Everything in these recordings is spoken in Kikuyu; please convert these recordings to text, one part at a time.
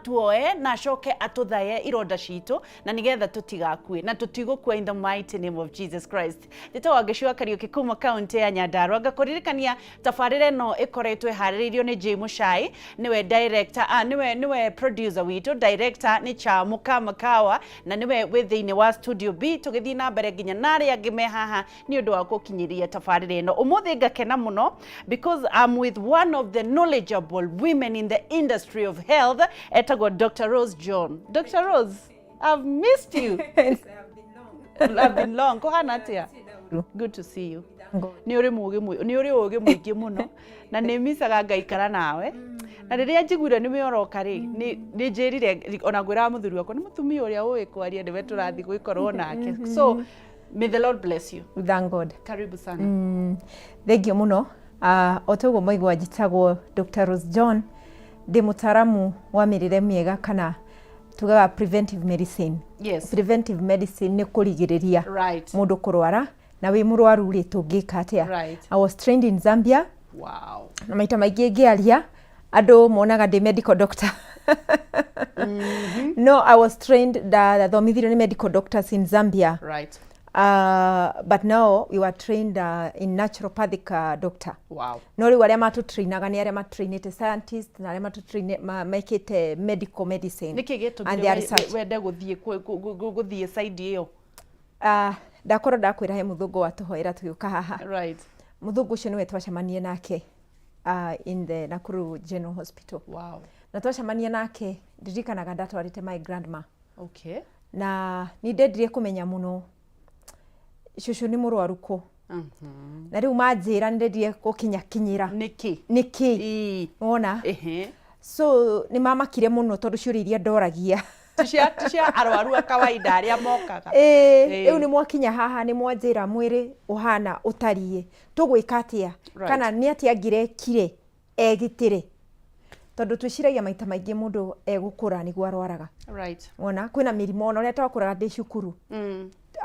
Atuoe na acoke atũthaye ironda citũ na nĩgetha tũtigakue na tũtigũkua, in the mighty name of Jesus Christ. Njĩtagwo Wangeci wa Kariũki kuma kaunti ya Nyandarua. Ngakũririkania tabarĩra ĩno ĩkoretwo ĩharĩrĩirio nĩ J Muchai, nĩwe director, nĩwe producer witũ. Director nĩ Chamuka Makawa na nĩwe wĩ thĩinĩ wa studio B, tũgĩthiĩ na mbere nginya na arĩa angĩ me haha nĩ ũndũ wa gũkinyĩria tabarĩra ĩno. Ũmũthĩ ngakena mũno because I'm with one of the knowledgeable women in the industry of health, etagwo Dr. Rose John. Dr. Rose, I've missed you. I've been long. Kũhana atĩa? Good to see you. Nĩ ũrĩ mũgĩ, nĩ ũrĩ ũgĩ mũingĩ mũno na nĩ micaga ngaikara nawe, na rĩrĩa njiguire nĩwe ũroka rĩ, nĩ njĩrire ona ngwĩraga mũthuri wakwa nĩ mũtumia ũrĩa ũĩ kwaria nĩwe tũrathiĩ gwĩkorwo nake. So may the Lord bless you. Thank God. Karibu sana. Thank you mũno. O ta ũguo mwaigua, njĩtagwo Dr. Rose John, ndĩ mũtaaramu wa mĩrĩre mĩega kana tugaga preventive medicine. Preventive medicine nĩ kũrigĩrĩria mũndũ kũrwara, na wĩ mũrwaru rĩ, tũngĩka atĩa? I was trained in Zambia. Na maita maingĩ ngĩaria andũ monaga ndĩ medical doctor. No, I was trained, ndathomithirio nĩ medical doctors in Zambia. But now we were trained in naturopathic doctor. No rĩu arĩa matũtrainaga nĩ arĩa matrainĩte scientist na arĩa matũtraine mekĩte medical medicine Nĩkĩ and their gĩtũmire research. Wende gũthiĩ gũthiĩ side ĩyo? Ndakorwo ndakwĩra he mũthũngũ watũhoera tũgĩũka haha. Mũthũngũ ũcio nĩwe twacemanie nake in the Nakuru General Hospital. Na twacemania nake, ndirikanaga ndatwarĩte my grandma na nĩ ndendire kũmenya mũno cũcũ nĩ mũrwaru kũ, na rĩu manjĩra nĩ ndendire gũkinya kinyĩra Nĩkĩ? Nĩkĩ. Wona? Ehe. So nĩ mamakire mũno tondũ ciũria iria ndoragia Ti cia arwaru a kawaida arĩa mokaga. Ĩĩ, Ĩĩ. rĩu nĩ mwakinya haha, nĩ mwanjĩra mwĩrĩ ũhana ũtariĩ, tũgwĩka atĩa? Kana nĩ atĩa angĩrekire egitĩre? Tondũ twĩciragia maita maingĩ mũndũ egũkũra nĩguo arwaraga. Wona kwĩna mĩrimũ ona ũrĩa twakũraga ndĩ cukuru,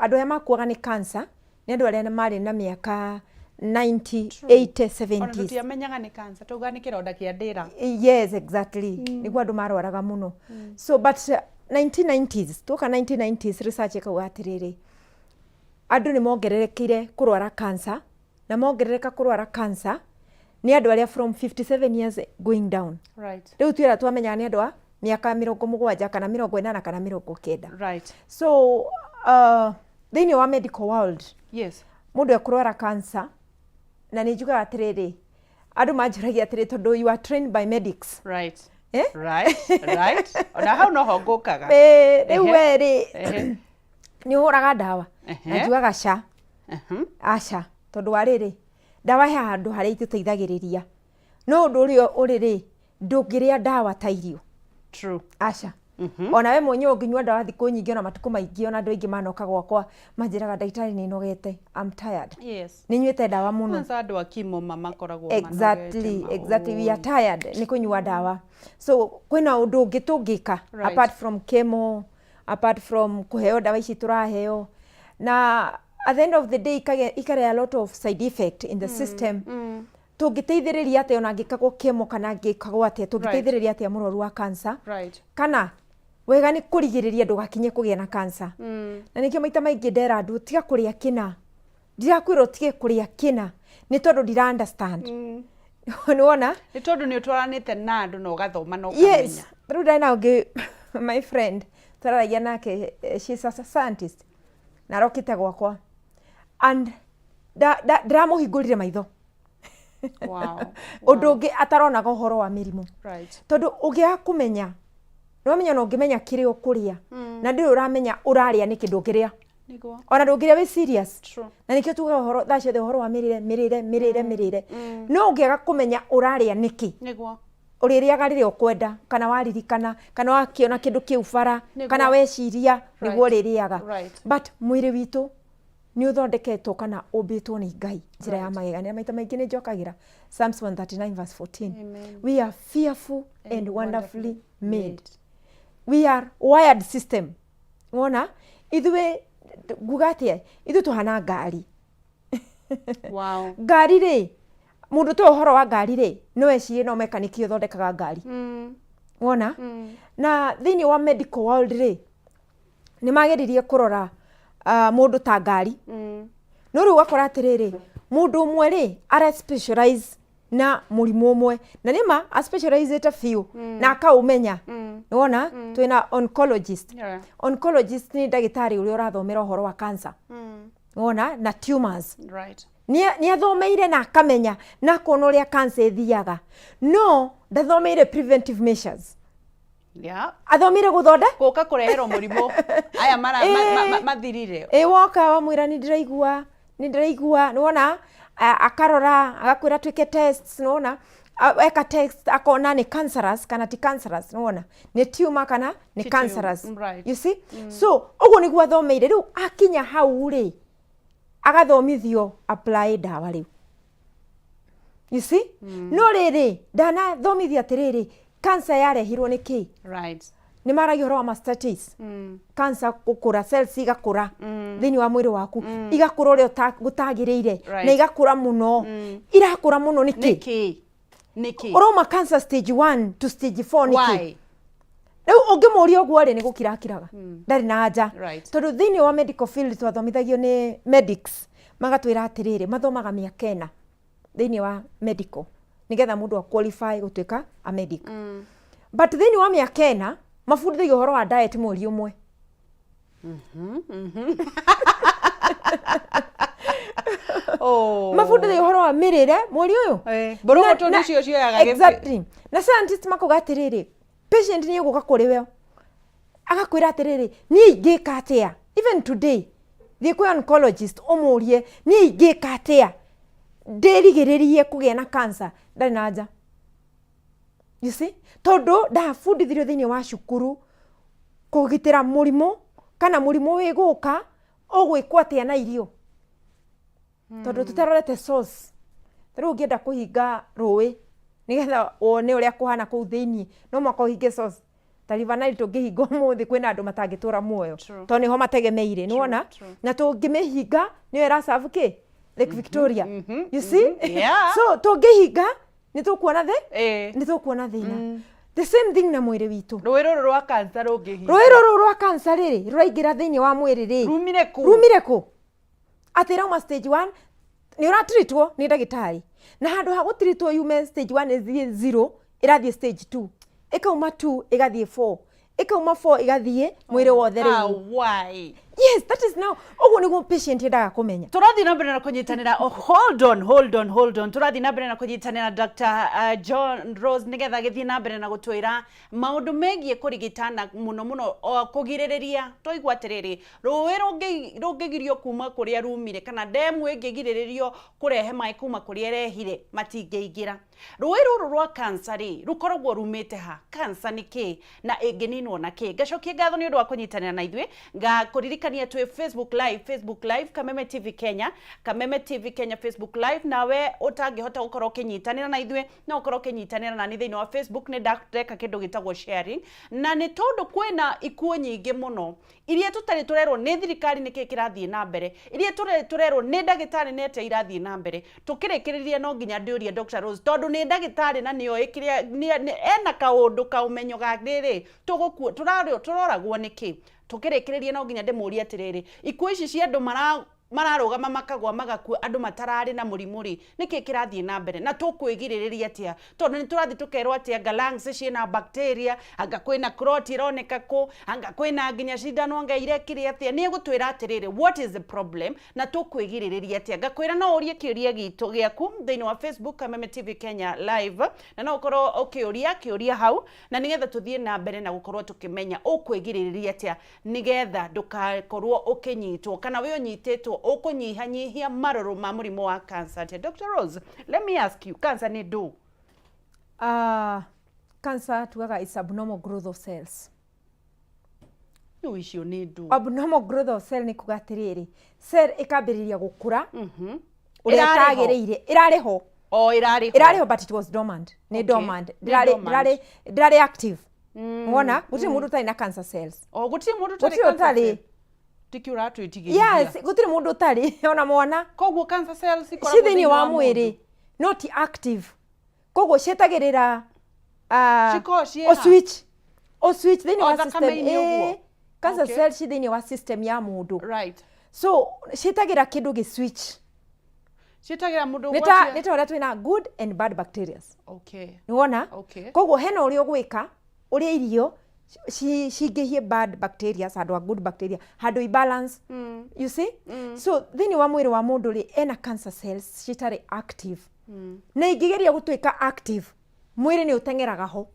andũ arĩa makuaga nĩ cancer nĩ andũ arĩa marĩ na mĩaka 90, 80, Ona 70s. Tũtiamenyaga nĩ cancer, tauga nĩ kĩronda kĩa ndĩra. Yes, exactly. Nĩguo andũ marwaraga mũno. So but 1990s, tuoka 1990s, research ĩkauga atĩrĩrĩ, andũ nĩ mongererekeire kũrwara cancer, na mongerereka kũrwara cancer nĩ andũ arĩa from 57 years going down. Rĩu twĩra twamenyaga nĩ andũ a mĩaka 70 kana 80 kana 90. So thĩinĩ wa medical world, mũndũ ekũrwara cancer, na nĩ njugaga atĩrĩrĩ, andũ manjũragia atĩrĩ, tondũ you are trained by medics. Eh? Right, ona hau noho ngũkaga. Ĩĩ, rĩu we rĩ, nĩ ũhũraga ndawa? Na njugaga ca. Aca, tondũ wa rĩrĩ, ndawa he handũ harĩa itũteithagĩrĩria, no ũndũ ũrĩa ũrĩ rĩ, ndũngĩrĩa ndawa ta irio. Aca. Ona we mwenyewe ũngĩnyua ndawa thikũ nyingĩ ona matukũ maingĩ, ona andũ aingĩ manoka gwakwa manjĩraga, "Ndagĩtarĩ, nĩ nogete, I'm tired, nĩ nyuĩte ndawa mũno." Kwanza andũ a chemo makoragwo manogete. Exactly, we are tired nĩ kũnyua ndawa. So kwĩna ũndũ ũngĩ tũngĩka apart from chemo, apart from kũheo ndawa ici tũraheo, na at the end of the day ikarĩa a lot of side effect in the system. Tũngĩteithĩrĩria atĩa, ona angĩkagwo chemo kana angĩkagwo atĩa, tũngĩteithĩrĩria atĩa mũrwaru wa cancer? Kana wega nĩ kũrigĩrĩria ndũgakinye kũgĩa na cancer. Na nĩkĩo maita maingĩ ndera andũ, tiga kũrĩa kĩna. Ndirakwĩra ũtige kũrĩa kĩna nĩ tondũ ndira understand. Nĩwona? Nĩ tondũ nĩ ũtwaranĩte na andũ na ũgathoma na ũkamenya. Yes, rĩu ndarĩ na ũngĩ, my friend, twararagia nake, she's a scientist na arokĩte gwakwa and ndĩramũhingũrire maitho ũndũ ũngĩ ataronaga ũhoro wa mĩrimũ. Tondũ ũngĩaga kũmenya, nĩwamenya ona ũngĩmenya kĩrĩa ũkũrĩa na ndũrĩ ũramenya ũrarĩa nĩkĩ, ndũngĩrĩa. Ona ndũngĩrĩa wĩ serious. Na nĩkĩo tugaga ũhoro thaa ciothe, ũhoro wa mĩrĩre, mĩrĩre, mĩrĩre, mĩrĩre. No ũngĩaga kũmenya ũrarĩa nĩkĩ, ũrĩrĩaga rĩrĩa ũkwenda kana waririkana kana wakĩona kĩndũ kĩu bara kana weciria nĩguo ũrĩrĩaga. But mwĩrĩ witũ nĩ ũthondeketwo kana ũmbĩtwo nĩ Ngai njĩra ya magegania. Maita maingĩ nĩ njokagĩra Psalms 139 verse 14. Amen. We are fearful and wonderfully made. We are wired system. Wona ithuĩ, nguga atĩa, ithuĩ tũhana ngari. Ngari rĩ, mũndũ to ũhoro wa ngari rĩ, no ecirie no mekaniki ũthondekaga ngari. Wona na thĩinĩ wa medical world rĩ, nĩ mageririe kũrora mũndũ ta ngari. No rĩu ũgakora atĩrĩrĩ, mũndũ ũmwe rĩ ara specialize na mũrimũ ũmwe, na nĩma a specializĩte biũ na akaũmenya. Nĩwona twĩna oncologist. Oncologist nĩ ndagĩtarĩ ũrĩa ũrathomera ũhoro wa cancer. Wona na tumors. Nĩ athomeire na akamenya na akona ũrĩa cancer ĩthiaga, no ndathomeire preventive measures. Athomeire gũthonde Gũka kũreherwo mũrimũ aya mara mathirire. Ĩ woka wamwĩra nĩ ndĩraigua, nĩ ndĩraigua, nĩwona akarora agakwĩra twĩke tests. Nĩwona eka test akona nĩ cancerous kana ti cancerous, nĩwona nĩ tumor kana nĩ Ti cancerous. Tumor. You see, so ũguo nĩguo athomeire. Rĩu akinya hau rĩ, agathomithio apply ndawa rĩu, you see. No rĩrĩ, ndanathomithio atĩrĩrĩ, cancer yarehirwo nĩ kĩ? Nĩ maragia ũhoro wa mastitis. Cancer gũkũra, cells igakũra thĩinĩ wa mwĩrĩ waku, igakũra ũrĩa gũtagĩrĩire na igakũra mũno, irakũra mũno nĩkĩ? Nĩkĩ, nĩkĩ? Ũrauma cancer stage 1 to stage 4 nĩkĩ? Why? Rĩu ũngĩmũria ũguo rĩ, nĩ gũkira akiraga, ndarĩ na anja. Tondũ thĩinĩ wa medical field twathomithagio nĩ medics, magatwĩra atĩrĩrĩ, mathomaga mĩaka 4 thĩinĩ wa medical nĩgetha mũndũ a qualify gũtuĩka a medic. But thĩinĩ wa mĩaka 4 mabundithagio ũhoro wa diet mweri ũmwe. Oh. Mabundithagio ũhoro wa mĩrĩre mweri ũyũ. Mbũrũgũtũ nĩcio cioyaga Exactly. Na scientist makauga atĩrĩrĩ, patient nĩ egũka kũrĩ we agakwĩra atĩrĩrĩ, niĩ ingĩka atĩa? Even today, thiĩ kwĩ oncologist ũmũrie, niĩ ingĩka atĩa ndĩrigĩrĩrie kũgĩa na cancer? Ndarĩ na anja, you see, tondũ ndabundithirio thĩinĩ wa cukuru kũgitĩra mũrimũ kana mũrimũ wĩ gũka ũgwĩkwo atĩa na irio, tondũ tũtarorete source. Ta rĩu ũngĩenda kũhinga rũĩ nĩgetha wone ũrĩa kũhana kũu thĩiniĩ, no mũhaka ũhinge source. Ta River Nile tũngĩhinga ũmũthĩ, kwĩna andũ matangĩtũra muoyo tondũ nĩho mategemeire, nĩwona? Na tũngĩmĩhinga, nĩyo ĩracabu kĩ Lake Victoria, you see. So tũngĩhinga nĩ tũkuona thĩ nĩ tũkuona thĩna. The same thing na mwĩrĩ witũ. Rũĩ rũrũ rwa cancer rũngĩhinga. Rũĩ rũrũ rwa cancer rĩrĩ rũraingĩra thĩinĩ wa mwĩrĩ rĩ, Rumire kũ? Rumire kũ? Atĩ ĩrauma stage 1, nĩ ũratiritwo nĩ ndagĩtarĩ, na handũ ha gũtiritwo yume stage 1 ĩthiĩ 0, ĩrathiĩ stage 2, ĩkauma 2 ĩgathiĩ 4, ĩkauma 4 ĩgathiĩ mwĩrĩ wothe Ah, rĩu. Why? Yes, that is now ũguo nĩguo patient endaga kũmenya. Tũrathiĩ na mbere na kũnyitanĩra. Oh, hold on, hold on, hold on. Tũrathiĩ na mbere na kũnyitanĩra Dr. John Rose nĩgetha agĩthiĩ na mbere na gũtwĩra maũndũ megiĩ kũrigita na mũno mũno kũgirĩrĩria. Twaigua atĩrĩrĩ, rũĩ rũngĩgirio kuma kũrĩa rumire kana ndemu ĩngĩgirĩrĩrio kũrehe maĩ kuma kũrĩa ĩrehire, matingĩingĩra. Rũĩ rũrũ rwa cancer rĩ, rũkoragwo rumĩte ha? Cancer nĩ kĩ na ĩngĩninwo na kĩ? Ngacokia ngatho nĩ ũndũ wa kũnyitanĩra na ithuĩ. Ngakũririkania twĩ Facebook Live, Facebook Live, Kameme TV Kenya, Kameme TV Kenya Facebook Live. Nawe ũtangĩhota gũkorwo ũkĩnyitanĩra na ithuĩ, no ũkorwo ũkĩnyitanĩra nani thĩinĩ wa Facebook. Nĩ ndeka kĩndũ gĩtagwo sharing, na nĩ tondũ kwĩna ikuũ nyingĩ mũno iria tũtarĩ tũrerwo nĩ thirikari nĩkĩ kĩrathiĩ na mbere, iria tũtarĩ tũrerwo nĩ ndagĩtarĩ nĩ atĩa irathiĩ na mbere. Tũkĩrĩkĩrĩria, no nginya ndĩũrie Dr. Rose, tondũ nĩ ndagĩtarĩ na nĩoĩ kĩrĩa ena kaũndũ kaũmenyo ga rĩrĩ tũgũkua tũroragwo nĩkĩ. Tũkĩrĩkĩrĩria, no nginya ndĩmũrie atĩrĩrĩ, ikuũ ici cia andũ mararũgama makagwa magakua, andũ matararĩ na mũrimũ rĩ, nĩkĩ kĩrathiĩ na mbere na tũkwĩgirĩrĩria atĩa? Tondũ nĩ tũrathiĩ tũkerwo atĩ anga lungs ciĩna bacteria, anga kwĩna clot ĩroneka kũ, anga kwĩna nginya cindano anga irekire atĩa. Nĩ egũtwĩra atĩrĩrĩ, what is the problem na tũkwĩgirĩrĩria atĩa? Ngakwĩra no ũrie kĩũria gitũ gĩaku thĩinĩ wa Facebook Kameme TV Kenya Live, na no ũkorwo ũkĩũria kĩũria hau, na nĩgetha tũthiĩ na mbere na gũkorwo tũkĩmenya ũkwĩgirĩrĩria atĩa nĩgetha ndũgakorwo ũkĩnyitwo, kana we ũnyitĩtwo ũkũnyihanyihia marũrũ ma mũrimũ wa cancer atĩa. Dr. Rose, let me ask you, cancer nĩ ndũ? Cancer tugaga is abnormal growth of cells. Rĩu icio nĩ ndũ? Abnormal growth of cell nĩ kuga atĩrĩrĩ, cell ĩkambĩrĩria gũkũra ũrĩa Ĩrarĩ ho. ĩtagĩrĩire. Ĩrarĩ ho. O ĩrarĩ ho. Ĩrarĩ ho, but it was dormant, nĩ dormant. Nĩ Ndĩrarĩ dormant. ndĩrarĩ active. Wona gũtirĩ mũndũ ũtarĩ na cancer cells. O gũtirĩ mũndũ ũtarĩ Gũtirĩ cancer ũtarĩ. cell. Tiki ũratwĩtigĩrithia. Yes, gũtirĩ mũndũ ũtarĩ, ona mwana. Koguo cancer cells ci ikoragwo thĩinĩ wa mũndũ. Mwĩrĩ no ti active, koguo cietagĩrĩra. Cikoragwo ciĩ o ha? switch, o switch thĩinĩ O wa system. thakame-inĩ ũguo? Cancer cells ci thĩinĩ wa system ya mũndũ. So ciĩtagĩra kĩndũ gĩ switch. Ciĩtagĩra mũndũ nĩ ta ũgwatia. Nĩ ta ũrĩa twĩna good and bad bacterias. Nĩwona? Okay. Koguo hena ũrĩa ũgwĩka, ũrĩa irio cingĩhie bad bacteria handũ ha good bacteria, handũ i balance. You see? So thĩinĩ wa mwĩrĩ wa mũndũ rĩ, ena cancer cells citarĩ active. Na ingĩgeria gũtuĩka active, mwĩrĩ nĩ ũteng'eraga ho.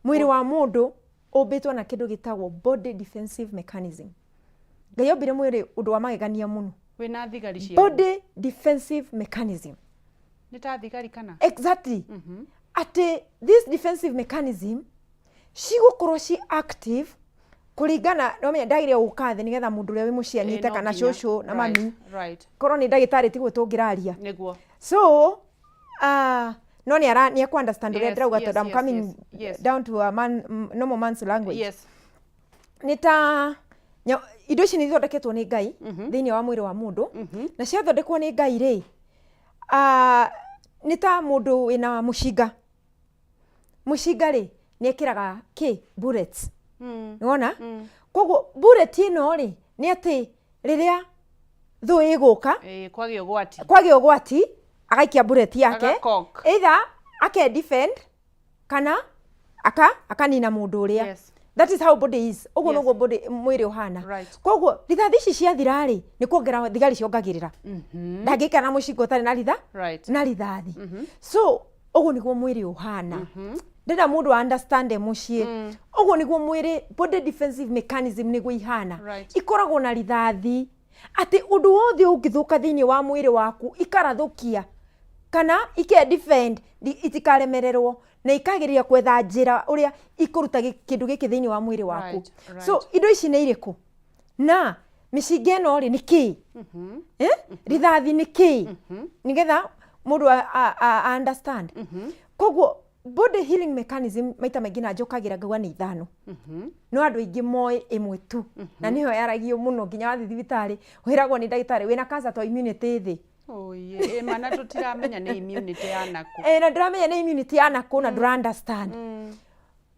Mwĩrĩ wa mũndũ ũmbĩtwo na kĩndũ gĩtagwo body defensive mechanism. Ngai ombire mwĩrĩ ũndũ wa magegania mũno. Wĩna thigari cia Body defensive mechanism. Nĩ ta thigari kana? Exactly. Atĩ this defensive mechanism cigũkorwo ci active kũringana nomenya ndagĩrĩire gũka thĩ nĩgetha mũndũ ũrĩa wĩ mũciĩ anyite, No kana nginya. cũcũ na mami. Korwo nĩ ndagĩtarĩ tiguo tũngĩraria. So no nĩ ara nĩ ekũ understand ũrĩa ndĩrauga, tondũ I'm coming down to a man, normal man's language. Nĩ ta indo ici nĩ ithondeketwo nĩ Ngai thĩinĩ wa mwĩrĩ wa mũndũ, na ciathondekwo nĩ Ngai rĩ, nĩ ta mũndũ wĩna mũcinga. Mũcinga rĩ, nĩ ekĩraga kĩ bullets. Nĩwona? Koguo bullet ĩno rĩ, nĩ atĩ rĩrĩa thũ ĩgũka, Kwagĩa ũgwati, kwagĩa ũgwati, agaikia bullet yake. Agakok. Either ake defend kana akanina mũndũ ũrĩa. That is how body is. Ũguo nĩguo body, mwĩrĩ ũhana. Koguo rithathi ici ciathira rĩ, nĩ kuongerera thigari ciongagĩrĩra. Ndangĩikara na mũcinga ũtarĩ na ritha na rithathi. So ũguo nĩguo mwĩrĩ ũhana. Ndĩrenda mũndũ understand e mũciĩ. Ũguo nĩguo mwĩrĩ, body defensive mechanism nĩguo ihana. Ikoragwo na rithathi atĩ ũndũ wothe ũngĩthũka thĩinĩ wa mwĩrĩ waku ikarathũkia kana ike defend itikaremererwo, na ikagĩrĩria kwetha njĩra ũrĩa ikũruta kĩndũ gĩkĩ thĩinĩ wa mwĩrĩ waku. So indo ici nĩ irĩkũ, na mĩcinga ĩno rĩ, nĩ kĩĩ? Eh? Rithathi nĩ kĩĩ, nĩgetha mũndũ a understand. Koguo body healing mechanism, maita maingĩ na njũkagĩra ngauga nĩ ithano, no andũ aingĩ moĩ ĩmwe tu, na nĩyo yaragio mũno. Nginya wathiĩ thibitarĩ wĩragwo nĩ ndagĩtarĩ wĩna cancer to immunity ĩ thĩ. Oh, yeah. Ĩ, mana tũtiramenya nĩ immunity ya nakũ. Eh, na ndũramenya nĩ immunity ya nakũ, na ndũra understand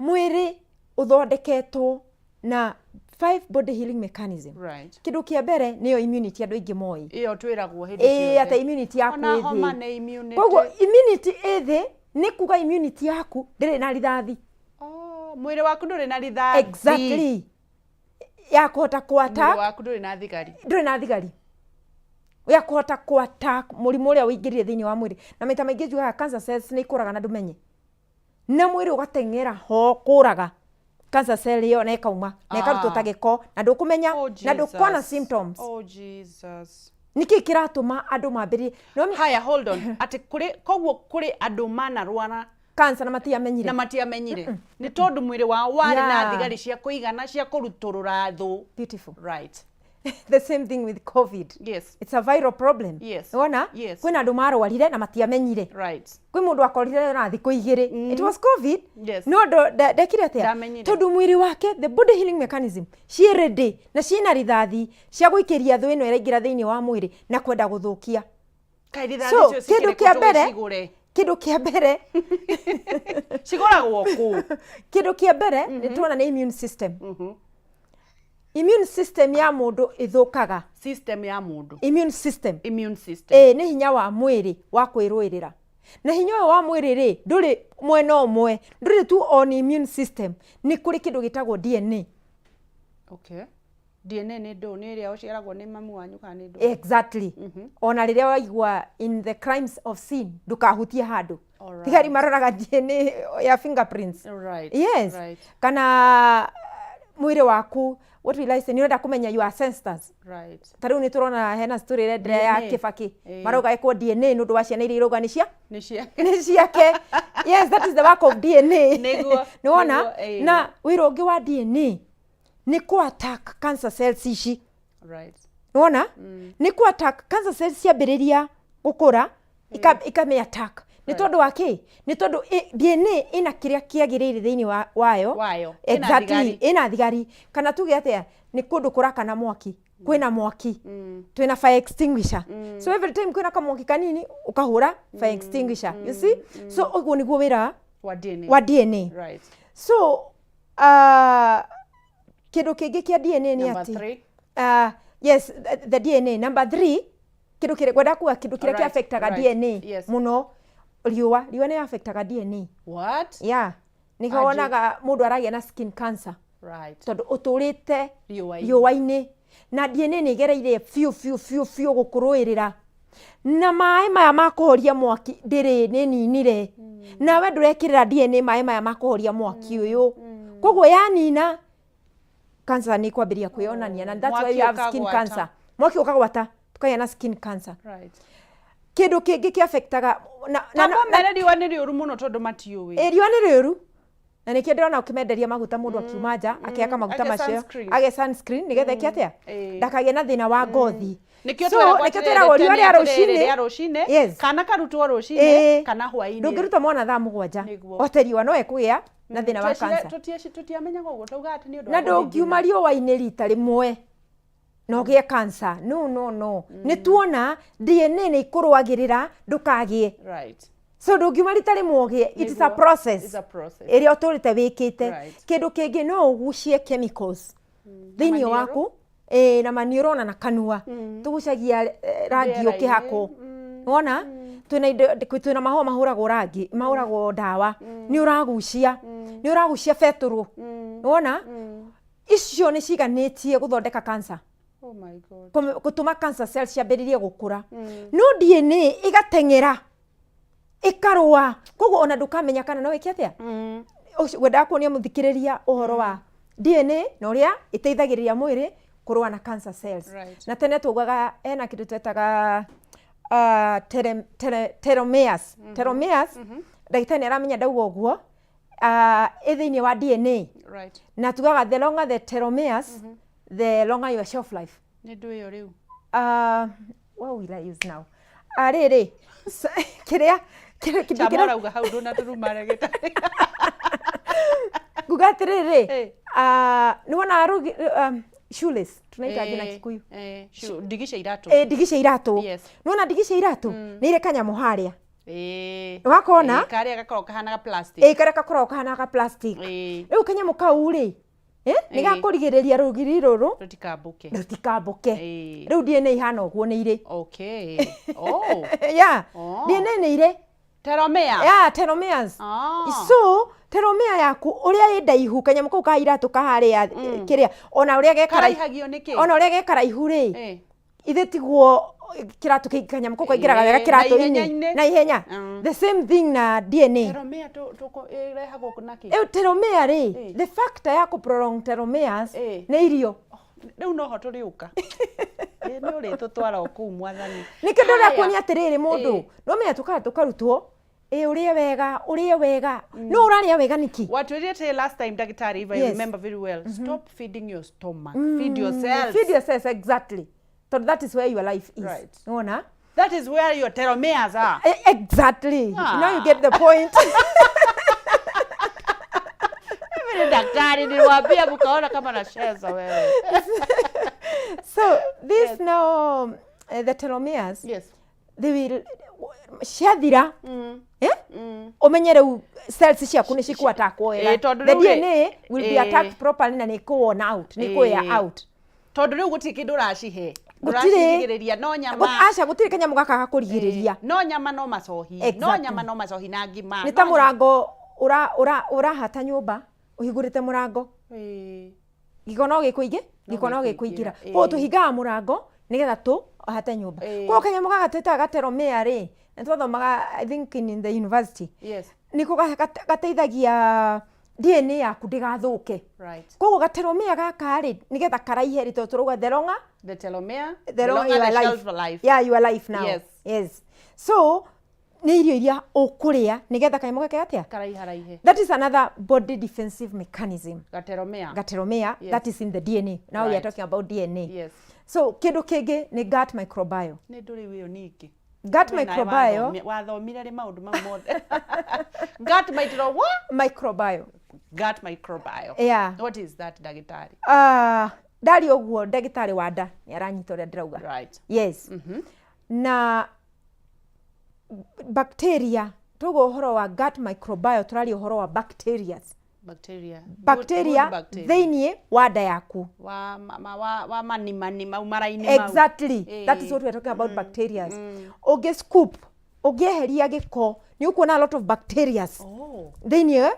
mwĩrĩ ũthondeketwo na five body healing mechanism. Kĩndũ kĩa mbere nĩyo immunity andũ aingĩ moĩ. Ĩyo twĩragwo hĩndĩ Ĩĩ, ciothe. atĩ immunity yaku Ona ĩ homa thĩ. nĩ immunity. Koguo immunity ĩ thĩ nĩ kuga immunity yaku ndĩrĩ na rithathi. Oh, mwĩrĩ waku ndũrĩ na rithathi. Exactly, ya kũhota Mwĩrĩ kũ-attack. Waku ndũrĩ na thigari. Ndũrĩ na thigari ya kũhota kũ-attack mũrimũ ũrĩa ũingĩrire thĩinĩ wa mwĩrĩ. Na maita maingĩ njugaga cancer cells nĩ ikũraga na ndũmenye, na mwĩrĩ ũgateng'era ho kũraga cancer cell ĩyo, na ĩkauma na ĩkarutwo ta gĩko, na ndũkũmenya, Oh, na ndũkona Jesus. symptoms. Oh, Jesus. Nĩkĩ kĩratũma andũ mambĩrĩrie no Haya, hold on. Atĩ kũrĩ, koguo kũrĩ andũ manarwara cancer na matiamenyire? Na matiamenyire, nĩ tondũ mwĩrĩ wao warĩ na thigari cia kũigana cia kũrutũrũra thũ. Beautiful. The same thing with COVID. It's a viral problem. Wona? Kwĩna andũ marwarire na matiamenyire. Kwĩ mũndũ akorire na thikũ 2, it was COVID. No ndekire atĩa? Ndamenyire. Tondũ mwĩrĩ wake, the body healing mechanism ciĩ ready na ciĩna rithathi cia gũikĩria thũ ĩno ĩraingĩra thĩinĩ wa mwĩrĩ na kwenda gũthũkia. Kaĩ rithathi So icio kĩndũ cikĩrĩ kĩa kũ mbere, tũgĩcigũre? Kĩndũ kĩa mbere, Cigũragwo kũ? Kĩndũ kĩa mbere nĩ tuona nĩ immune system. Immune system ya mũndũ ĩthũkaga. System ya mũndũ. Immune system. Immune system. Ĩĩ, nĩ hinya wa mwĩrĩ wa kwĩrũĩrĩra, na hinya ũyũ wa mwĩrĩ rĩ, ndũrĩ mwena ũmwe, ndũrĩ tu on immune system, nĩ kũrĩ kĩndũ gĩtagwo DNA. Okay, DNA nĩ ndũ? Nĩ ĩrĩa ũciaragwo nĩ mamu wanyu kana nĩ ndũ? Exactly. Ona rĩrĩa waigua in the crimes of sin ndũkahutie handũ, thigari maroraga DNA ya fingerprints. Yes. Kana mwĩrĩ waku, what will I say, nĩ ũrenda kũmenya your ancestors. Ta rĩu nĩ tũrona hena story ĩrenderea ya DNA. Kĩbaki. Marauga ekwo DNA nĩ ũndũ wa ciana iria irauga nĩ cia Nĩ cia nĩ ciake. Yes, that is the work of DNA. Nĩwona? Nĩguo, ĩĩ. Na wĩra ũngĩ wa DNA nĩ kũ attack cancer cells ici. Nĩwona? Nĩ kũ attack cancer cells ciambĩrĩria gũkũra, ikamĩ attack. Nĩ tondũ wa kĩ? Nĩ tondũ DNA ĩna kĩrĩa kĩagĩrĩire thĩinĩ wayo. Wayo. Ĩna Exactly. thigari. Ĩna thigari. Kana tuge atĩa, nĩ kũndũ kũrakana mwaki, kwĩna mwaki, twĩna fire extinguisher. So every time kwĩna kamwaki kanini, ũkahũra fire extinguisher, you see? So ũguo nĩguo wĩra Wa DNA. Wa DNA. So kĩndũ kĩngĩ kĩa DNA nĩ Number atĩ three. Yes, the DNA number 3, kĩndũ kĩrĩa ngwenda kuga, kĩndũ kĩrĩa kĩaffectaga DNA mũno, riũa. Riũa nĩ affectaga DNA. What? Yeah, nĩkĩo Aje. wonaga mũndũ aragĩa na skin cancer tondũ ũtũrĩte riũa-inĩ. Riũa-inĩ, na DNA nĩ ĩgereire biũ biũ biũ biũ gũkũrũĩrĩra na maĩ maya ma kũhoria mwaki ndĩrĩ nĩ ninire. Nawe ndũrekĩrĩra DNA maĩ maya ma kũhoria mwaki ũyũ, koguo yanina, cancer nĩ kwambĩrĩria kwĩyonania, na that's why Mwaki you have skin ũkagwata. cancer. Mwaki ũkagwata, tũkagĩa na skin cancer. Kĩndũ kĩngĩ kĩaffectaga na, Tamba mere riũa nĩ rĩũru mũno tondũ matiũĩ. Ĩ, riũa nĩ rĩũru, na nĩkĩo ndĩrona ũkĩmenderia maguta, mũndũ akiuma nja akĩhaka maguta Age macio, sunscreen. age sunscreen nĩgetha ĩke atĩa? Ndakagĩe na thĩna wa ngothi. Nĩkĩo So, twĩragwo nĩkĩo atĩrĩrĩ, twĩragwo riũa tene rĩa atĩrĩrĩ, rũcinĩ. Rĩa rũcinĩ kana karutwo rũcinĩ kana hwaĩ-inĩ. Ndũngĩruta mwana thaa 7 ote riũa, no ekũgĩa na thĩna wa cancer. Tũtiamenyaga ũguo, taugaga atĩ nĩ ũndũ Na wa ndũngiuma riũa-inĩ rita rĩmwe na ũgĩe cancer. No, no, no, nĩ tuona DNA nĩ ikũrũagĩrĩra ndũkagĩe. So ndũngiuma rita rĩmwe ũgĩe. It is a process It's a process. Ĩrĩa ũtũrĩte wĩkĩte. Kĩndũ kĩngĩ, no ũgucie chemicals thĩinĩ Maniũrũ. waku, ĩĩ, na maniũrũ ona na kanua tũgucagia rangi Rĩera-inĩ. ũkĩhakwo. Wona twĩna indo, twĩna mahũa mahũragwo rangi, mahũragwo ndawa, nĩ ũragucia betũrũ. Wona icio nĩ ciganĩtie gũthondeka cancer, Oh my God. Gũtũma cancer cells ciambĩrĩrie gũkũra, no DNA ĩgateng'era ĩkarũa, koguo ona ndũkamenya kana no ĩke atĩa. Ngwendaga kuonia mũthikĩrĩria ũhoro wa DNA na ũrĩa ĩteithagĩrĩria mwĩrĩ kũrũa na cancer cells. Na tene tugaga hena kĩndũ twetaga telomeres. Telomeres, ndagĩtarĩ nĩ aramenya ndauga ũguo, ĩ thĩinĩ wa DNA. Na tugaga the longer the telomeres, the longer your shelf life. Nĩ ndũ ĩyo rĩu. What will I use now? Rĩrĩ kĩrĩa kĩndũ Chama kĩrĩa ũrauga hau ndũnatũruma ndagĩtarĩ. Nguga atĩrĩrĩ, nĩ wona shoelace tunaita na Kikuyu? Ndigi cia iratũ. Ĩ, ndigi cia iratũ. Nĩwona ndigi cia iratũ nĩ irĩ kanyamũ harĩa? Wakona? Karĩa gakoragwo kahanaga plastic. Ĩ, karĩa gakoragwo kahana ga plastic. Rĩu kanyamũ kau rĩ, nĩ gakũrigĩrĩria rũgiri rũrũ Rũtikambũke. Rũtikambũke. Rĩu DNA ihana ũguo, nĩ irĩ Oh. Yeah. DNA nĩ irĩ Telomere. Yeah, telomeres. So telomere yaku ũrĩa ĩ ndaihu, kanyamũ kau ka iratũ kaharĩa kĩrĩa, ona ũrĩa gekaraihu, Karaihagio nĩkĩ? ona ũrĩa gekaraihu rĩ, ithe tiguo kĩratũ kĩ kanyamũ kau kaingĩraga wega Na kĩratũ-inĩ ihenya-inĩ. Na ihenya. The same thing na DNA. Telomere ĩrehagwo na kĩ? Ĩyo telomere rĩ, the factor ya kũ prolong telomeres nĩ irio. Rĩu noho tũrĩũka. Nĩ ũrĩtũtwara o kũu, mwathani. Nĩkĩo ndĩrenda Haya. kuonia atĩrĩrĩ, mũndũ no menya tũkaga tũkarutwo ĩ ũrĩe wega, ũrĩe wega, no ũrarĩa wega nĩkĩ? Watwĩrire atĩ last time, ndagĩtarĩ, if I remember very well, stop feeding your stomach, feed yourself. Feed yourself, exactly, tondũ that is where your life is. Nĩwona? That is where your telomeres are. Exactly. Now you get the point. Mimi ni daktari, niliwaambia mkaona kama nacheza wewe. So this now, the telomeres, they will ciathira, eh? Ũmenye rĩu cells ciaku nĩ cikũ-attackwo wega. Ĩ, tondũ The rĩu rĩ- DNA will be attacked properly na nĩ ĩkũ out, nĩ ĩkũ out. Tondũ rĩu gũtirĩ kĩndũ ũracihe. Gũtirĩ. Ndũracirigĩrĩria no nyama. Aca, gũtirĩ kanyamũ gaka gakũrigĩrĩria. No nyama, no macohi. No nyama, no macohi na ngima. Nĩ ta No mũrango ũrahata nyũmba, ũhingũrĩte mũrango, gĩko no gĩkũingĩ, gĩko no gĩkũingĩra. Koguo tũhingaga mũrango nĩgetha tũhate nyũmba. Koguo kanyamũ gaka twĩtaga gatelomere rĩ, na twathomaga, I think, in the university, nĩko gateithagia DNA yaku ndĩgathũke. Koguo gatelomere gaka rĩ, nĩgetha karaihe rĩ, tondũ tũrauga the longer The telomere, the longer the your life. Shelf life. Yeah, your life now. Yes, so nĩ irio iria ũkũrĩa nĩgetha kanyamũ gake atĩa? Karaiharaihe. That is another body defensive mechanism. Gatelomere. Gatelomere. That is in the DNA. Now we are talking about DNA. So kĩndũ kĩngĩ nĩ gut microbiome. Nĩ ndũrĩ ĩyo ningĩ. Gut We nawe microbiome. Wathomire rĩ maũndũ mau mothe? Gut micro what? Microbiome. Gut microbiome. Yeah. What is that, ndagĩtarĩ? Ndari ũguo, ndagĩtarĩ wa nda nĩ aranyita ũrĩa ndĩrauga. Yes. Na bacteria Tuga ũhoro wa gut microbiome, tũraria ũhoro wa bacterias. Bacteria. Good- Bacteria good bacteria. Thĩiniĩ wa nda yaku. Wa ma, ma, wa, wa mani mani mau mara-inĩ mau. Exactly. That is Eh. what we are talking about, bacterias. Ũngĩ scoop, ũngĩeheria gĩko, nĩ ũkuona a lot of bacterias thĩiniĩ.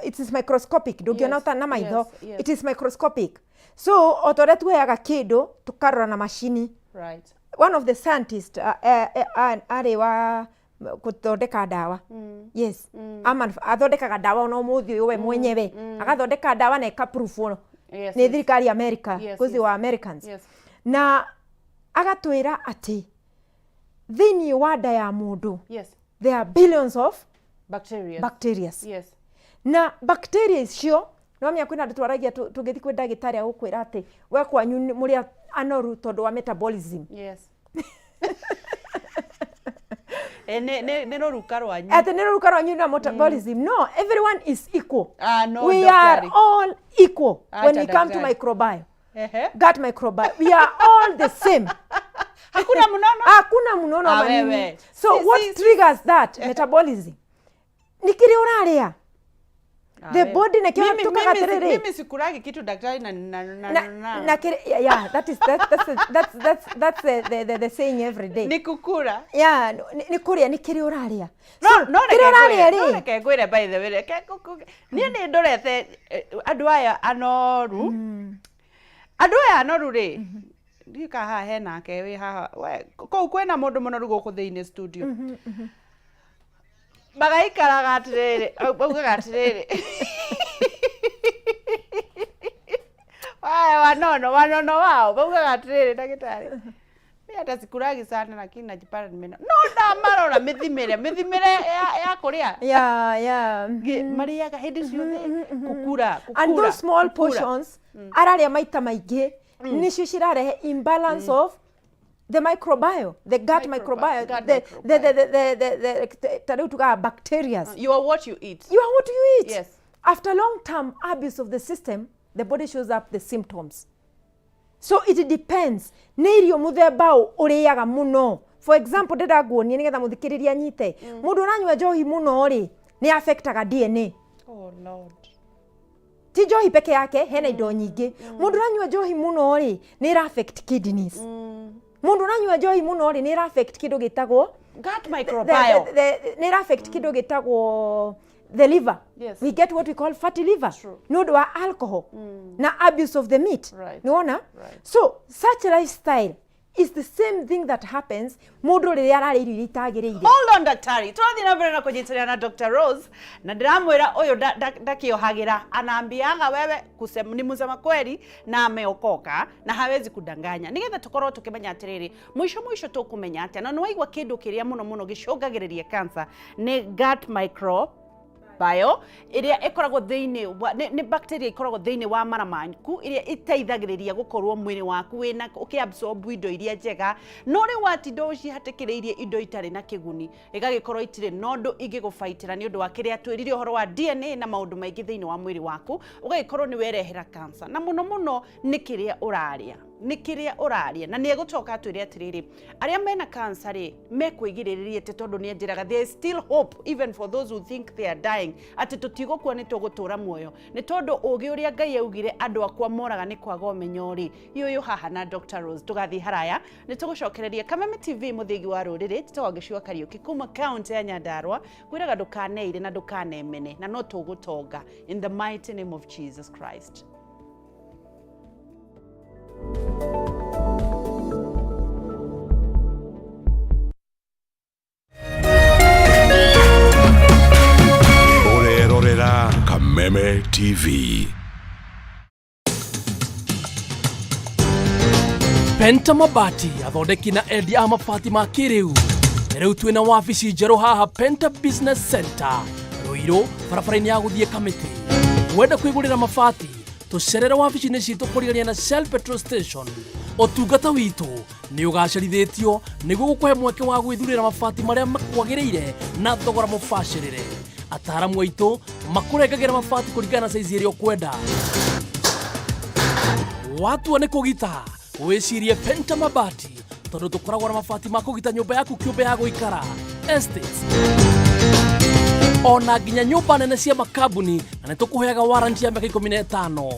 It is microscopic, ndũngĩona ũta na maitho. It is microscopic, so o ta ũrĩa tuoyaga kĩndũ tũkarora na macini. One of the scientist arĩ wa gũthondeka ndawa, yes, athondekaga ndawa ona ũmũthĩ ũyũ, we mwenyewe agathondeka ndawa na ĩkaprove nĩ thirikari ya America, because they were Americans. Na agatwĩra atĩ thĩiniĩ wa nda ya mũndũ there are billions of bacteria. Bacterias. Na bacteria icio, nĩwamenya kwĩna andũ twaragia tũngĩthiĩ kwĩ ndagĩtarĩ agũkwĩra atĩ we kwanyu mũrĩ anoru tondũ wa metabolism. Eh, nĩ rũruka rwanyu. Atĩ nĩ rũruka rwanyu na metabolism. No, everyone is equal. Ah, no, We are daktari. All equal when Acha, we come to daktari. microbiome, Ehe. gut microbiome, we are all the same. Hakuna mnono. Hakuna mnono Ah, ama nini. wewe. So what triggers that metabolism nĩ kĩrĩa ũrarĩa, Ah, the wewe. body nekĩo tukaga atĩrĩrĩ. Mimi sikulagi kitu, daktari, na na na Na, na, na kĩrĩ, yeah, that is that, that's that's that's the saying every day. Ni kukura. Yeah, nĩ kũrĩa, nĩ kĩrĩa ũrarĩa. No So, no kĩrĩa ũrarĩa no rĩ, reke ngwĩre, by the way, reke niĩ nĩ ndorete andũ aya anoru, andũ aya anoru rĩ, ndiũĩ kana haha henake wĩ haha we kũu kwĩna mũndũ mũnoru gũkũ thĩinĩ studio, magaikaraga atĩrĩrĩ, maugaga atĩrĩrĩ, waya wanono wanono wao maugaga atĩrĩrĩ, ndagĩtarĩ, mi hata sikulagi sana lakini najipata nimena no ndamarora mĩthimĩre mĩthimĩre ya kũrĩa. Marĩaga hĩndĩ ciothe kukura. And kukura, those small kukura. Portions ararĩa maita maingĩ nĩcio cirarehe imbalance of the microbiome, the gut microbiome, Gut the ta rĩu tugaga bacterias. You are what you eat. You are what you eat. After long term abuse of the system, the body shows up the symptoms. So it depends nĩ irio mũthemba ũ ũrĩaga mũno. For example, ndĩrenda nguonie nĩgetha mũthikĩrĩria anyite, mũndũ ũranyua njohi mũno rĩ, nĩ affectaga DNA. Oh Lord. Ti njohi peke yake, hena indo nyingĩ. Mũndũ ũranyua njohi mũno rĩ, nĩ ĩra affect kidneys. Mũndũ ũranyua njohi mũno rĩ, nĩ ĩra affect kĩndũ gĩtagwo gut microbiome. Nĩ ĩra affect kĩndũ gĩtagwo the liver. We get what we call fatty liver nĩ ũndũ wa alcohol na abuse of the meat. Nĩwona? Right. So such lifestyle is the same thing that happens mũndũ rĩrĩa ararĩa irio iria itagĩrĩire. Hold on, daktari, tũrathiĩ na mbere na kũnyitanĩra na Dr. Rose na ndĩramwĩra ũyũ ndakĩohagĩra, anaambiaga wewe kusema, ni msema kweli na ameokoka na hawezi kudanganya, nĩgetha tũkorwo tũkĩmenya atĩrĩrĩ, mũico mũico tũkũmenya atĩa, na nĩwaigua kĩndũ kĩrĩa mũno mũno gĩcũngagĩrĩria cancer nĩ gut micro bio ĩrĩa ĩkoragwo thĩinĩ wa nĩ bacteria ikoragwo thĩinĩ wa mara maku ĩrĩa ĩteithagĩrĩria gũkorwo mwĩrĩ waku wĩna ũkĩabsorb indo iria njega, no rĩu watinda ũcihatĩkĩrĩirie indo itarĩ na kĩguni, ĩgagĩkorwo itirĩ na ũndũ ingĩgũbaitĩra nĩ ũndũ wa kĩrĩa twĩrire ũhoro wa DNA na maũndũ maingĩ thĩinĩ wa mwĩrĩ waku, ũgagĩkorwo nĩ werehera cancer. Na mũno mũno nĩ kĩrĩa ũrarĩa, nĩ kĩrĩa ũrarĩa. Na nĩ egũcoka atwĩre atĩrĩrĩ, arĩa mena cancer rĩ, mekwĩgirĩrĩria atĩ, tondũ nĩ anjĩraga there is still hope even for those who think they are dying, atĩ tũtigũkua, nĩ tũgũtũra muoyo, nĩ tondũ ũgĩ ũrĩa Ngai augire andũ akwa moraga nĩ kwaga ũmenyo rĩ, yũyũ haha na Dr. Rose. Tũgathiĩ haraya, nĩ tũgũcokereria. Kameme TV, mũthĩgi wa rũrĩrĩ. Njĩtagwo Ngĩciwa Kariũki kuma kaunti ya Nyandarua, kwĩraga ndũkaneire na ndũkanemene, na no tũgũtonga in the mighty name of Jesus Christ. Ũrerorera Kameme TV. Penta Mabati, athondeki na endia a mabati ma kĩrĩu. Rĩu twĩna wabici njerũ haha Penta Business Center, Rũirũ, barabara-inĩ ya gũthiĩ Kamĩtĩ. Wenda kwĩgũrĩra mabati, tũcerere wabici-inĩ citũ kũrigania na Shell petrol station. Ũtungata witũ nĩ ũgacĩrithĩtio nĩguo gũkũhe mweke wa gwĩthurĩra mabati marĩa makwagĩrĩire na thogora mũbacĩrĩre. Ataaramu aitũ makũrengagĩra mabati kũringana na saizi ĩrĩa ũkwenda. Watua nĩ kũgita, wĩcirie Penta Mabati, tondũ tũkoragwo na mabati ma kũgita nyũmba yaku kĩũmbe ya gũikara, estates. Ona nginya nyũmba nene cia makambuni, na nĩ tũkũheaga warranty ya mĩaka 15.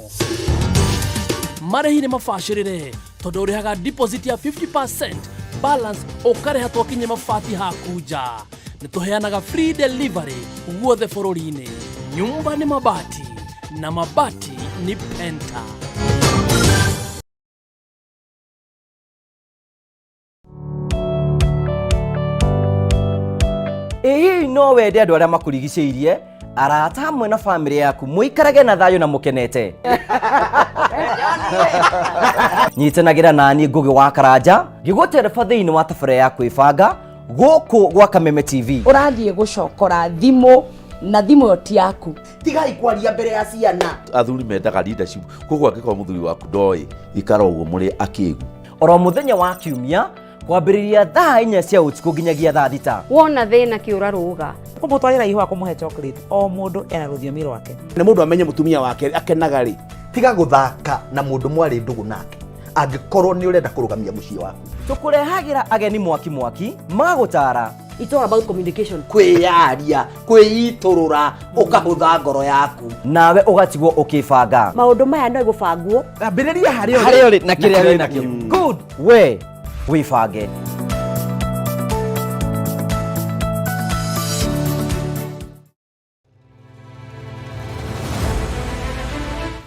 Marĩhi nĩ mabacĩrĩre tondũ ũrĩhaga deposit ya 50%, balance ũkarĩha twakinye mabati haku nja. Nĩ tũheanaga free delivery guothe bũrũri-inĩ. Nyumba ni mabati na mabati ni Penta. Ĩ hihi no wende andũ arĩa makũrigicĩirie, arata hamwe na bamĩrĩ yaku mũikarage na thayũ na mũkenete? Nyitanagĩra naniĩ Ngũgĩ wa Karanja ngĩgũtereba thĩinĩ wa tabarĩra ya kwĩbanga gũkũ gwa Kameme TV. Ũrathiĩ gũcokora thimũ na thimũ ĩyo ti yaku. Tigai kwaria mbere ya ciana. Athuri mendaga leadership, koguo angĩkorwo mũthuri waku ndoĩ, ikara ũguo mũrĩ akĩgu. Oro mũthenya wa Kiumia kwambĩrĩria thaa 4 cia ũtukũ nginyagia thaa 6. Wona thĩna kĩũra rũga. Kũmũtwarĩra ihũa, kũmũhe chocolate, o mũndũ ena rũthiomi rwake. Nĩ mũndũ amenye mũtumia wake akenaga rĩ. Tiga gũthaka na mũndũ mwarĩ ndũgũ nake angĩkorwo nĩ ũrenda kũrũgamia mũciĩ waku. Tũkũrehagĩra ageni mwaki mwaki magũtara. It's all about communication. Kwĩyaria, kwĩitũrũra, ũkahũtha ngoro yaku. Nawe ũgatigwo ũkĩbanga. Maũndũ maya no gũbangwo. Ambĩrĩria harĩa ũrĩ. Harĩa ũrĩ na kĩrĩa wĩ nakĩo. Good, we wĩbange.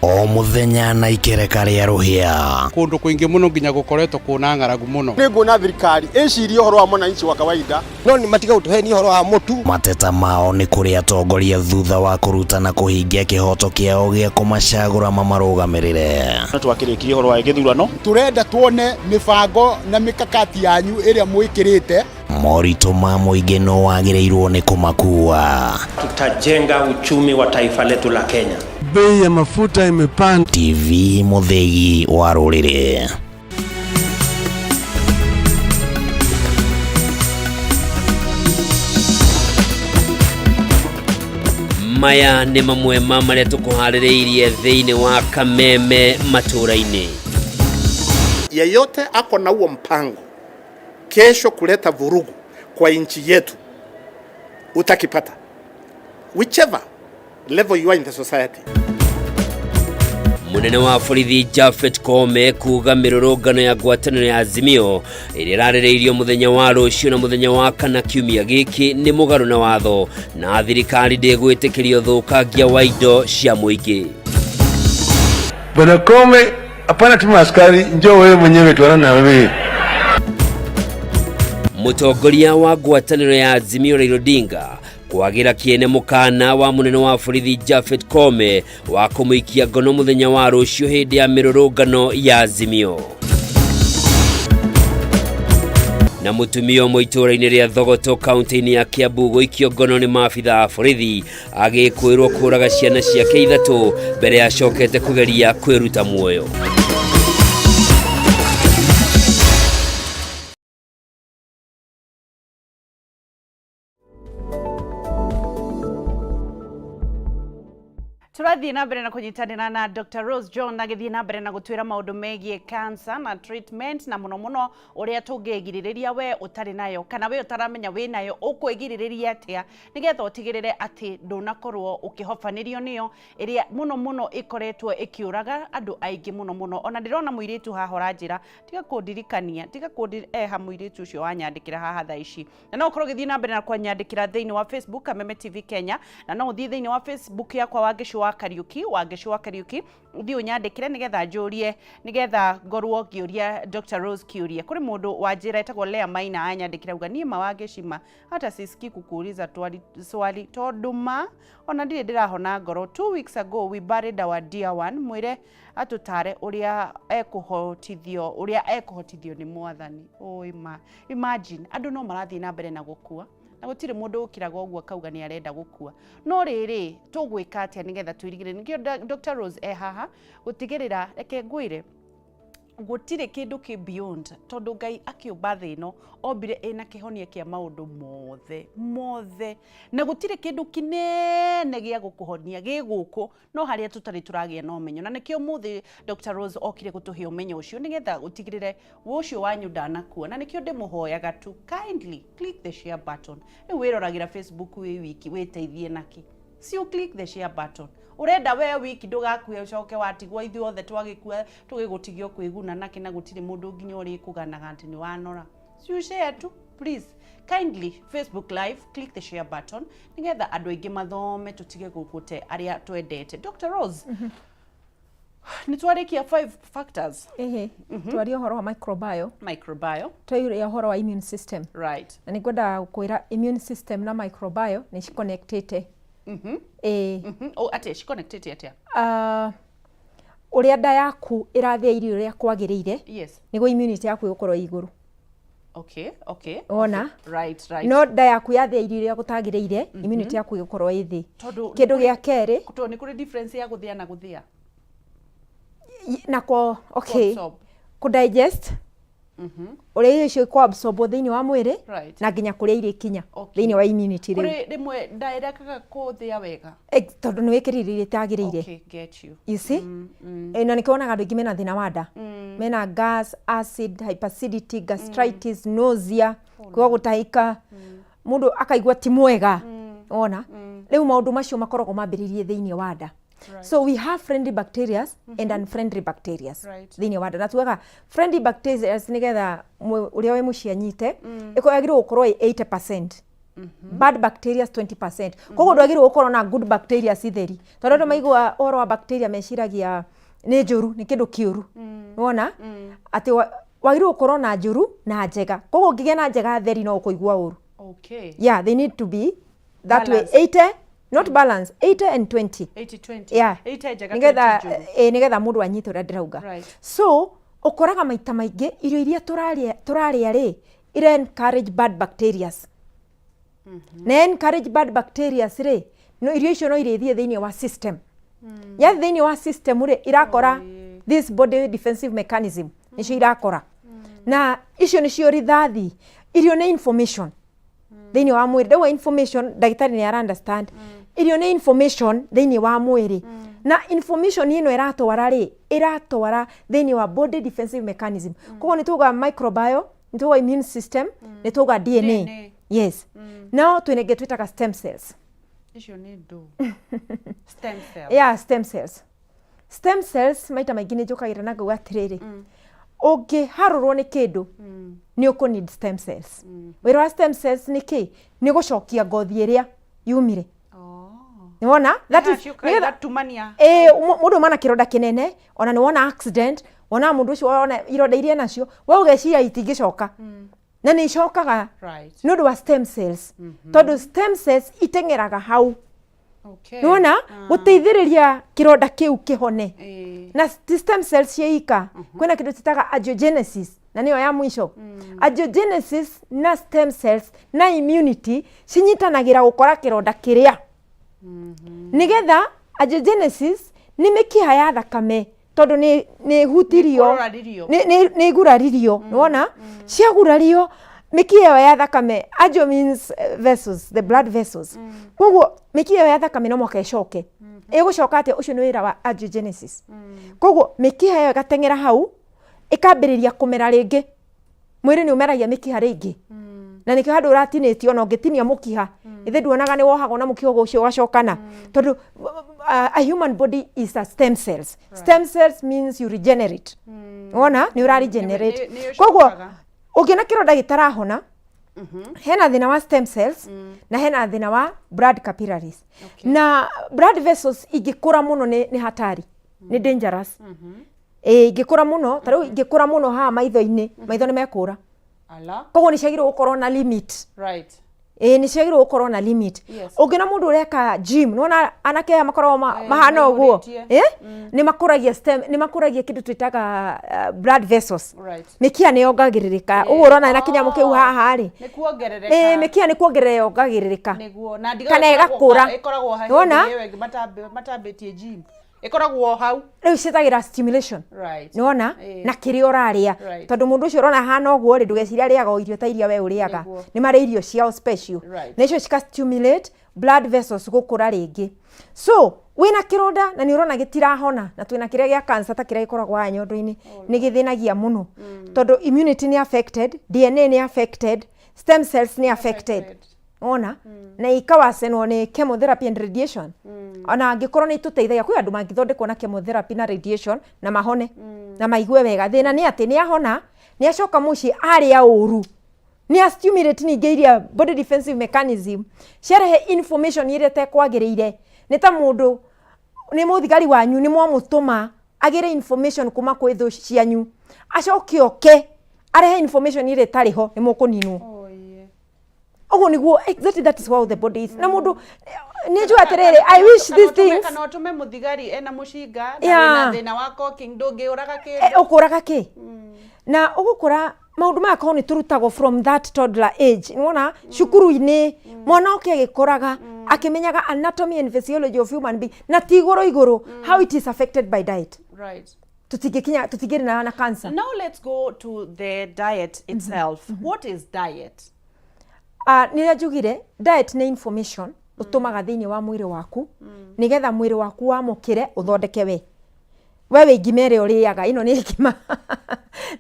O muthenya na ikereka rĩa rũhĩa. Kũndũ kũingĩ mũno nginya gũkoretwo kũna ng'aragu mũno. Nĩ nguona thirikari ĩcirie ũhoro wa mwananchi wa kawaida, no nĩ matiga gũtũhenia ũhoro wa mũtu. Mateta mao nĩ kũrĩ atongoria thutha wa kũruta na kũhingia kĩhoto kĩao gĩa kũmacagũra mamarũgamĩrĩre. No twakĩrĩkirie ũhoro wa gĩthurano. Tũrenda tuone mĩbango na mĩkakati yanyu ĩrĩa mwĩkĩrĩte. Moritũ ma mũingĩ no wagĩrĩirwo nĩ kũmakua. Tutajenga uchumi wa taifa letu la Kenya. Bei ya mafuta imepanda. TV mũthĩgi wa rũrĩrĩ. Maya nĩ mamwe ma marĩa tũkũharĩrĩirie thĩinĩ wa Kameme matũũra-inĩ. Yeyote ako na huo mpango kesho kuleta vurugu kwa nchi yetu, utakipata whichever level you are in the society. Munene wa borithi Japhet Koome kuga mĩrũrũngano ya ngwatanĩro ya Azimio ĩrĩa ĩrarĩrĩirio mũthenya wa rũciũ na mũthenya wa kana kiumia gĩkĩ nĩ mũgarũ na watho na thirikari ndĩgwĩtĩkĩria ũthũkangia wa indo cia mũingĩ. Bwana Koome, hapana tuma askari, njoo wewe mwenyewe tuonane na wewe. Mũtongoria wa ngwatanĩro ya Azimio Raila Odinga kwagĩra kĩene mũkana wa mũnene wa borithi Japhet Koome wa kũmũikia ngono mũthenya wa rũciũ hĩndĩ ya mĩrũrũngano ya Azimio. Na mũtumia ũmwe itũũra-inĩ rĩa Thogoto kaunti-inĩ ya Kiambu gũikio ngono nĩ maabitha a borithi agĩkwĩrwo kũraga ciana ciake 3 mbere acokete kũgeria kwĩruta muoyo. Tũrathiĩ na mbere na kũnyitanĩra na Dr. Rose John agĩthiĩ na mbere na gũtwĩra maũndũ megiĩ cancer na treatment na mũno mũno ũrĩa tũngĩgirĩrĩria we ũtarĩ nayo kana we ũtaramenya wĩ nayo ũkwĩgirĩrĩria atĩa nĩgetha ũtigĩrĩre atĩ ndũnakorwo ũkĩhobanĩrio nĩyo ĩrĩa mũno mũno ĩkoretwo ĩkĩũraga andũ aingĩ mũno mũno. Ona ndĩrona mũirĩtu haha ũranjĩra tiga kũndirikania, tiga eha mũirĩtu ũcio wanyandĩkĩra haha thaa ici, na no ũkorwo ũgĩthiĩ na mbere na kwanyandĩkĩra thĩinĩ wa Facebook Kameme TV Kenya, na no ũthiĩ thĩinĩ wa Facebook yakwa Wangeci wa Kariuki, Wangeci wa Kariuki, ũthiĩ ũnyandĩkĩre nĩgetha njũrie, nĩgetha ngorwo ngĩũria Dr. Rose kĩũria. Kũrĩ mũndũ wanjĩra etagwo Lea Maina anyandĩkĩra auga niĩ ma Wangeci ma hata sisikii kukuuliza swali tondũ ma ona ndirĩ ndĩrahona ngoro. 2 weeks ago we buried our dear one, mwĩre atũtare ũrĩa ekũhotithio, ũrĩa ekũhotithio nĩ Mwathani. Oi ma, imagine andũ no marathiĩ na mbere na gũkua na gũtirĩ mũndũ ũkĩraga ũguo akauga nĩ arenda gũkua. No rĩrĩ tũgwĩka atĩa nĩgetha twĩrigĩrĩrie? Nĩkĩo Dr. Rose e haha gũtigĩrĩra, reke ngwĩre Gũtirĩ kĩndũ kĩ beyond, tondũ Ngai akĩũmba thĩ ĩno ombire ĩna kĩhonia kĩa maũndũ mothe mothe, na gũtirĩ kĩndũ kĩnene gĩa gũkũhonia gĩ gũkũ, no harĩa tũtarĩ tũragĩa na ũmenyo. Na nĩkĩo ũmũthĩ Dr. Rose okire gũtũhe ũmenyo ũcio, nĩgetha ũtigĩrĩre ũcio wanyu ndanakua. Na nĩkĩo ndĩmũhoyaga tu, kindly click the share button. Rĩu wĩroragĩra Facebook wĩ wiki, wĩteithie nakĩ? Si you click the share button. Ũrenda we wiki ndũgakue ũcoke watigwo ithuĩ othe twagĩkua tũgĩgũtigio kwĩguna nakĩ, na gũtirĩ mũndũ nginya ũrĩkũganaga atĩ nĩ wanora. Si you share tu, please, kindly. Facebook Live, click the share button nĩgetha andũ aingĩ mathome, tũtige gũte arĩa twendete. Dr. Rose, nĩ twarĩkia five factors. Ĩhĩ, twaria ũhoro wa microbiome. Microbiome. Twaria ũhoro wa immune system. Na nĩ ngwenda kwĩra immune system na microbiome nĩ ciconnectĩte. Ĩĩ. Oh, atĩa ciconnectĩte atĩa? Ah, ũrĩa nda yaku ĩrathĩa irio ũrĩa kwagĩrĩire, nĩguo immunity yaku ĩgũkorwo ĩ igũrũ. Wona? No nda yaku yathĩa irio iria gũtagĩrĩire, immunity yaku ĩgũkorwo ĩ thĩ. Tondũ Kĩndũ gĩa kerĩ, tondũ nĩ kũrĩ difference ya gũthĩa na gũthĩa. Nako okay, Absorb. Kũ digest, ũrĩa irio icio ikũ-absorbwo thĩinĩ wa mwĩrĩ, na nginya kũrĩa irĩkinya thĩinĩ wa immunity rĩu. Kũrĩ rĩmwe nda ĩrekaga kũthĩa wega. Tondũ nĩ wĩkĩrire irio iria itagĩrĩire. Okay, get you. You see? Na nĩkĩo wonaga andũ aingĩ mena thĩna wa nda, mena gas, acid, hyperacidity, gastritis, nausea, kũigua gũtahĩka, mũndũ akaigua ti mwega. Wona rĩu maũndũ macio makoragwo mambĩrĩirie thĩinĩ wa nda. So we have friendly bacterias and unfriendly bacterias thĩinĩ wa nda, na tugaga friendly bacterias, nĩgetha ũrĩa wĩ mũciĩ anyite, ĩko yagĩrĩirwo gũkorwo ĩ 80%, bad bacteria 20%. Koguo ndwagĩrĩirwo gũkorwo na good bacteria theri, tondũ andũ maigua ũhoro wa bacteria meciragia nĩ njũru, nĩ kĩndũ kĩũru. Wona atĩ wagĩrĩirwo gũkorwo na njũru na njega, koguo ũngĩgĩa na njega theri no ũkũigua ũru. Yeah, they need to be that way. Balance. 80, not balance, 80 and 20. 80 20. Yeah. 80 njega, Nigetha 20 njũru. Nigetha mũndũ anyite ũrĩa ndĩrauga. So ũkoraga maita maingĩ irio iria tũrarĩa rĩ, ira encourage bad bacterias, na encourage bad bacterias rĩ, no irio icio no irĩthiĩ thĩinĩ wa system. Yathiĩ thĩinĩ wa system rĩ, irakora this body defensive mechanism nĩcio irakora, na icio nĩcio rithathi. Irio nĩ information thĩinĩ wa mwĩrĩ. Ndauga information, ndagĩtarĩ nĩ ara understand. Irio nĩ information thĩinĩ wa mwĩrĩ, na information ĩno ĩratwara rĩ, ĩratwara thĩinĩ wa body defensive mechanism. Koguo nĩ tuga microbiome, nĩ tuga immune system, nĩ tuga DNA. DNA. Yes. No twĩna ĩngĩ twĩtaga stem cells. Icio nĩ ndũ stem cells? Yeah, stem cells. Stem cells, maita maingĩ nĩ njũkagĩra na ngauga atĩrĩrĩ, ũngĩharũrwo nĩ kĩndũ, nĩ ũkũ need stem cells. Wĩra wa stem cells nĩ kĩ? Nĩ gũcokia ngothi ĩrĩa yumire. Nĩ wona? That is Igatumania. Ĩĩ, mũndũ uma na kĩronda kĩnene, ona nĩ wona accident, wona mũndũ ũcio, wona ironda iria nacio, we ũgeciria itingĩcoka, na nĩ icokaga nĩ ũndũ wa stem cells, tondũ stem cells iteng'eraga hau. Nĩwona, gũteithĩrĩria kĩronda kĩu kĩhone. Na ti stem cells ciika, kwĩna kĩndũ twĩtaga angiogenesis, na nĩyo ya mũico. Angiogenesis na stem cells na immunity cinyitanagĩra gũkora kĩronda kĩrĩa, nĩgetha angiogenesis nĩ mĩkiha ya thakame, tondũ nĩ hutirio. Nĩ kũroraririo. Nĩ iguraririo. Nĩwona ciagurario mĩkiha ĩyo ya thakame, angio means vessels, the blood vessels, koguo mĩkiha ĩyo ya thakame no mũhaka ĩcoke. Ĩgũcoka atĩa? Ũcio nĩ wĩra wa angiogenesis. Koguo mĩkiha ĩyo ĩgateng'era hau, ĩkambĩrĩria kũmera rĩngĩ. Mwĩrĩ nĩ ũmeragia mĩkiha rĩngĩ, na nĩkĩo handũ ũratinĩtio, ona ũngĩtinia mũkiha ithe nduonaga nĩ wohagwo na mũkiha ũcio ũgacokana, tondũ a human body is a stem cells. Stem cells means you regenerate. Wona nĩ ũra regenerate. Nĩ Koguo ũcokaga. Ũngĩona kĩronda gĩtarahona, hena thĩna wa stem cells na hena thĩna wa blood capillaries na blood vessels. Ingĩkũra mũno nĩ hatari, nĩ dangerous. Ĩĩ, ingĩkũra mũno, ta rĩu ingĩkũra mũno haha maitho-inĩ, maitho nĩ mekũra. Ala. Koguo nĩ ciagĩrĩirwo gũkorwo na limit. Ĩĩ, nĩ ciagĩrĩirwo gũkorwo na limit. Ũngĩona mũndũ ũreka gym, nĩwona anake aya makoragwo mahana ũguo. Maihũrĩtie. Ĩ, nĩ makũragia stem, nĩ makũragia kĩndũ twĩtaga blood vessels. Mĩkiha nĩ yongagĩrĩrĩka. Ũguo ũrona na kĩnyamũ kĩu haha rĩ, Nĩ kuongerereka. Ĩĩ, mĩkiha nĩ kuongerera yongagĩrĩrĩka Nĩguo. Na ndiga kana ĩkoragwo ĩgakũra. Ĩkoragwo Nĩwona? hĩndĩ ĩyo ĩngĩ matambĩtie gym. Ĩkoragwo hau. Rĩu ciĩtagĩra stimulation. Nĩwona? Ĩĩ. Na kĩrĩa ũrarĩa. Tondũ mũndũ ũcio ũrona ahana ũguo rĩ, ndũgecirie arĩaga o irio ta iria we ũrĩaga. Nĩ marĩ irio ciao special. Na icio cika stimulate blood vessels gũkũra rĩngĩ. So wĩna kĩronda na nĩ ũrona gĩtirahona, na twĩna kĩrĩa gĩa cancer ta kĩrĩa gĩkoragwo haha nyondo-inĩ, nĩ gĩthĩnagia mũno. Tondũ immunity nĩ affected, DNA nĩ affected, stem cells nĩ affected. Wona? Na ikawacenwo nĩ chemotherapy and radiation. Ona angĩkorwo nĩ itũteithagia, kwĩ andũ mangĩthondekwo na chemotherapy na radiation na mahone na maigue wega. Thĩna nĩ atĩ nĩ ahona, nĩ acoka mũciĩ arĩa ũru, nĩ a stimulate ningĩ iria body defensive mechanism ciarehe information ĩrĩa ĩtekwagĩrĩire. Nĩ ta mũndũ nĩ mũthigari wanyu, nĩ mwamũtũma agĩre information kuma kwĩ thũ cianyu, acoke oke arehe information ĩrĩa ĩtarĩ ho, nĩ mũkũninwo. Ũguo nĩguo, exactly, that is how the body is. Na mũndũ nĩ njũĩ atĩrĩrĩ, I wish these things Kana ũtũme mũthigari ena mũcinga na wĩna thĩna wa cocking, ndũngĩũraga kĩndũ. Ũkũraga kĩ na ũgũkora maũndũ maya korwo nĩ tũrutagwo from that toddler age, nĩwona cukuru-inĩ mwana oke agĩkũraga akĩmenyaga anatomy and physiology of human being, na ti igũrũ igũrũ, how it is affected by diet. Tũtingĩkinya, tũtingĩrĩ na cancer. Now let's go to the diet itself. What is diet? Nĩrĩa njugire, diet nĩ information ũtũmaga thĩinĩ wa mwĩrĩ waku nĩgetha mwĩrĩ waku wamũkĩre ũthondeke we we wĩ ngima ĩrĩa ũrĩaga. Ĩno nĩ ngima,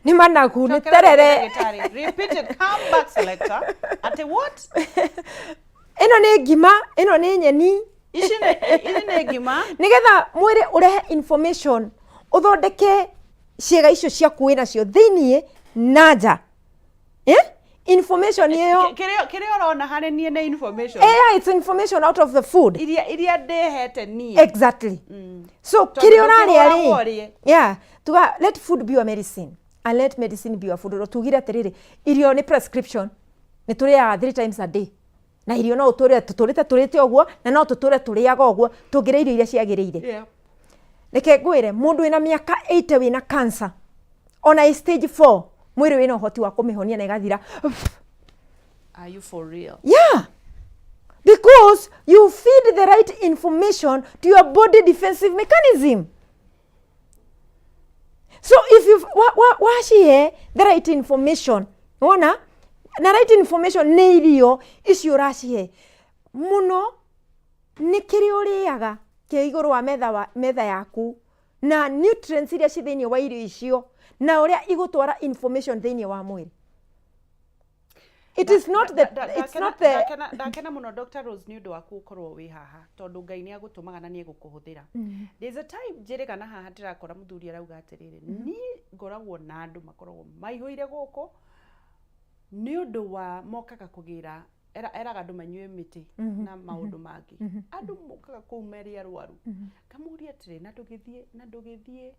nĩ managu, nĩ Cokera terere. ndagĩtarĩ. Repeat it. Come back, selector. Ati what? Ĩno nĩ ngima, ĩno nĩ nyeni. Ici nĩ ngima. Nĩgetha mwĩrĩ ũrehe information ũthondeke ciĩga icio ciaku wĩnacio thĩiniĩ na nja. Information ĩyo Kĩrĩa ũrona harĩ niĩ nĩ information. Yeah, it's information out of the food. Iria ndĩhete niĩ. Exactly. So Tondũ kĩrĩa ũrarĩa ndũkĩhũragwo rĩ, ũrĩe. Yeah, tuga let food be your medicine and let medicine be your food. Tugire atĩrĩrĩ, irio nĩ prescription, nĩ tũrĩaga 3 times a day, na irio no ũtũre tũtũrĩte tũrĩte ũguo, na no tũtũre tũrĩaga ũguo tũngĩrĩa irio iria ciagĩrĩire. Reke ngwĩre, mũndũ wĩna mĩaka 80 wĩna cancer ona ĩ stage 4, mwĩrĩ wĩna ũhoti wa kũmĩhonia na ĩgathira. Are you for real? Yeah, because you feed the right information to your body defensive mechanism. So if you wacihe the right information, wona, na right information nĩ irio icio ũracihe mũno, nĩ kĩrĩa ũrĩaga kĩ igũrũ wa metha yaku, na nutrients iria ci thĩinĩ wa irio icio, na ũrĩa igũtwara information thĩinĩ wa mwĩrĩ. It is not the, it's not the Ndakena mũno, Dr. Rose, nĩ ũndũ waku gũkorwo wĩ haha, tondũ Ngai nĩ agũtũmaga na nĩ egũkũhũthĩra. There's a time njĩrĩga na haha ndĩrakora mũthuri arauga atĩrĩrĩ, niĩ ngoragwo na andũ makoragwo maihũire gũkũ nĩ ũndũ wa mokaga kũgĩra eraga andũ manyue mĩtĩ na maũndũ mangĩ. Andũ mokaga kũu merĩ arwaru. Ngamũria atĩrĩ, na ndũgĩthiĩ na ndũgĩthiĩ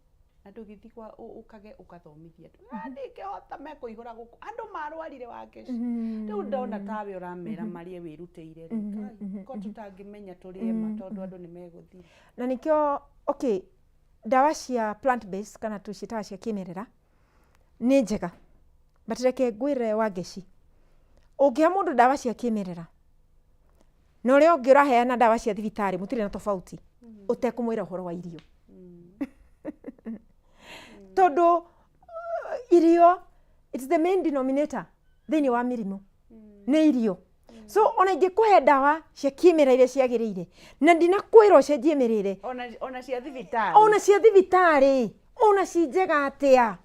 na ndũgĩthiĩ kwa ũkage ũgathomithia andũ? "Ah, ndingĩhota, mekũihũra gũkũ andũ marwarire Wangeci." Rĩu ndona tawe ũramera marĩe wĩrutĩire rĩ, Kai, ko tũtangĩmenya tũrĩe ma, tondũ andũ nĩ megũthira. Na nĩkĩo, okay, ndawa cia plant based kana tũciĩtaga cia kĩmerera nĩ njega, but reke ngwĩre Wangeci, ũngĩhe mũndũ ndawa cia kĩmerera na ũrĩa ũngĩ ũraheana ndawa cia thibitarĩ, mũtirĩ na tofauti ũtekũmwĩra ũhoro wa irio, tondũ irio, it's the main denominator thĩinĩ wa mĩrimũ, nĩ irio. So ona ingĩkũhe ndawa cia kĩmera iria ciagĩrĩire na ndinakwĩra ũcenjie mĩrĩre, Ona cia thibitarĩ, ona cia thibitarĩ, ona ci njega atĩa,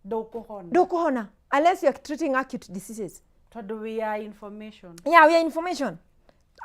ndũkũhona. Ndũkũhona unless you are treating acute diseases. Tondũ we are information. Yeah, we are information,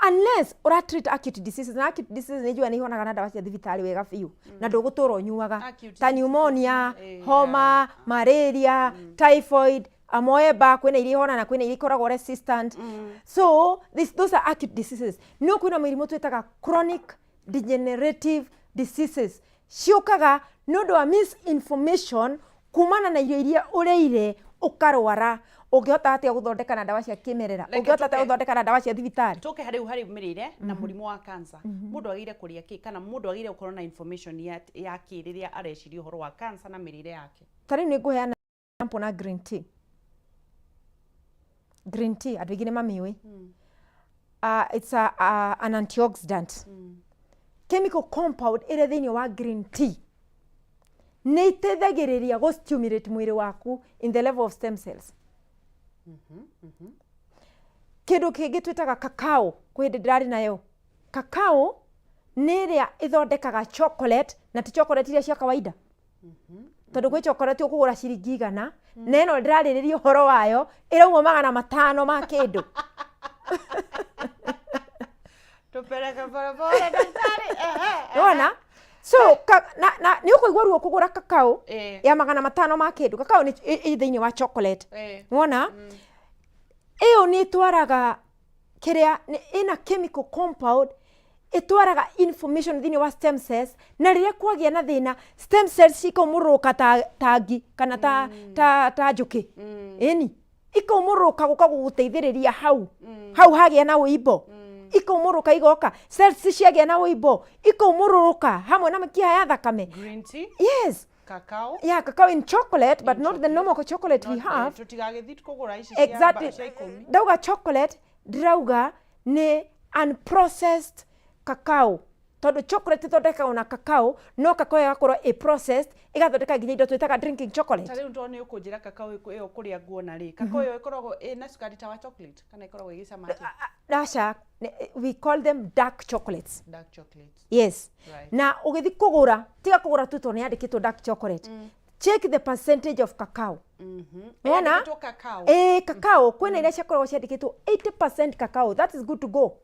unless ura treat acute diseases, na acute diseases nĩ njũa nĩ ihonaga na ndawa cia thibitarĩ wega biũ na ndũgũtũra ũnyuaga, Acute ta pneumonia, homa, malaria, typhoid, amoeba. Kwĩna iria ihona na kwĩna iria ikoragwo resistant. So those are acute diseases. No kwĩna mĩrimũ twĩtaga chronic degenerative diseases, ciũkaga nĩ ũndũ wa misinformation kumana na irio iria ũrĩire ũkarwara. Ũngĩhota atĩa gũthondeka na ndawa cia kĩmerera? Reke Ũngĩhota atĩa gũthondeka na ndawa cia thibitarĩ? Tũke rĩu harĩ mĩrĩre na mũrimũ wa cancer. Mũndũ agĩrĩire kũrĩa kĩ, kana mũndũ agĩrĩire gũkorwo na information ya kĩ rĩrĩa areciria ũhoro wa cancer na mĩrĩre yake? Ta rĩu nĩ ngũheana example na green tea. Green tea andũ aingĩ nĩ mamĩũĩ. It's an antioxidant. Chemical compound ĩrĩa thĩinĩ wa green tea nĩ iteithagĩrĩria gũ stimulate mwĩrĩ waku in the level of stem cells. Kĩndũ kĩngĩ twĩtaga cacao, kwĩ hĩndĩ ndĩrarĩ nayo. Cacao nĩ ĩrĩa ĩthondekaga chocolate, na ti chocolate iria cia kawaida, tondũ gwĩ chocolate ũkũgũra ciringi 100, na ĩno ndĩrarĩrĩria ũhoro wayo ĩrauma 500 ma kĩndũ. Tũpereke polepole, daktari. Ehe. Nĩwona? So na nĩ ũkũigua ruo kũgũra kakao ya 500 ma kĩndũ. Kakao nĩ ĩ thĩinĩ wa chocolate. Nĩwona? Ĩyo nĩ ĩtwaraga kĩrĩa ĩna chemical compound ĩtwaraga information thĩinĩ wa stem cells, na rĩrĩa kwagĩa na thĩna, stem cells cikaumũrũrũka ta ngi kana ta njũkĩ. Ĩni ikaumũrũrũka gũka gũgũteithĩrĩria hau hau hagĩa na ũimbo, ikaumũrũka igoka. Cells ciagĩa na ũimbo ikaumũrũrũka hamwe na mĩkiha ya thakame. Green tea. Yes. Cacao. Yeah, cacao in chocolate, but not the normal chocolate we have. Tũtigagĩthiĩ kũgũra ici cia cia 10. Ndauga chocolate, ndĩrauga nĩ unprocessed cacao, tondũ chocolate ĩthondekagwo na cacao, no cacao ĩgakorwo ĩ processed, ĩgathondeka nginya indo twĩtaga drinking chocolate. Ta rĩu tondũ nĩ ũkũnjĩra cacao ĩyo kũrĩa nguona rĩ, cacao ĩyo ĩkoragwo ĩna cukari ta wa chocolate kana ĩkoragwo ĩgĩcama atĩa? Aca, we call them dark chocolates. Dark chocolate. Yes. Na ũgĩthiĩ kũgũra, tiga kũgũra tu tondũ nĩ yandĩkĩtwo dark chocolate. Check the percentage of cacao. Wona? Ĩyandĩkĩtwo cacao. Ĩĩ, cacao. Kwĩna iria ciakoragwo ciandĩkĩtwo 80% cacao. That is good to go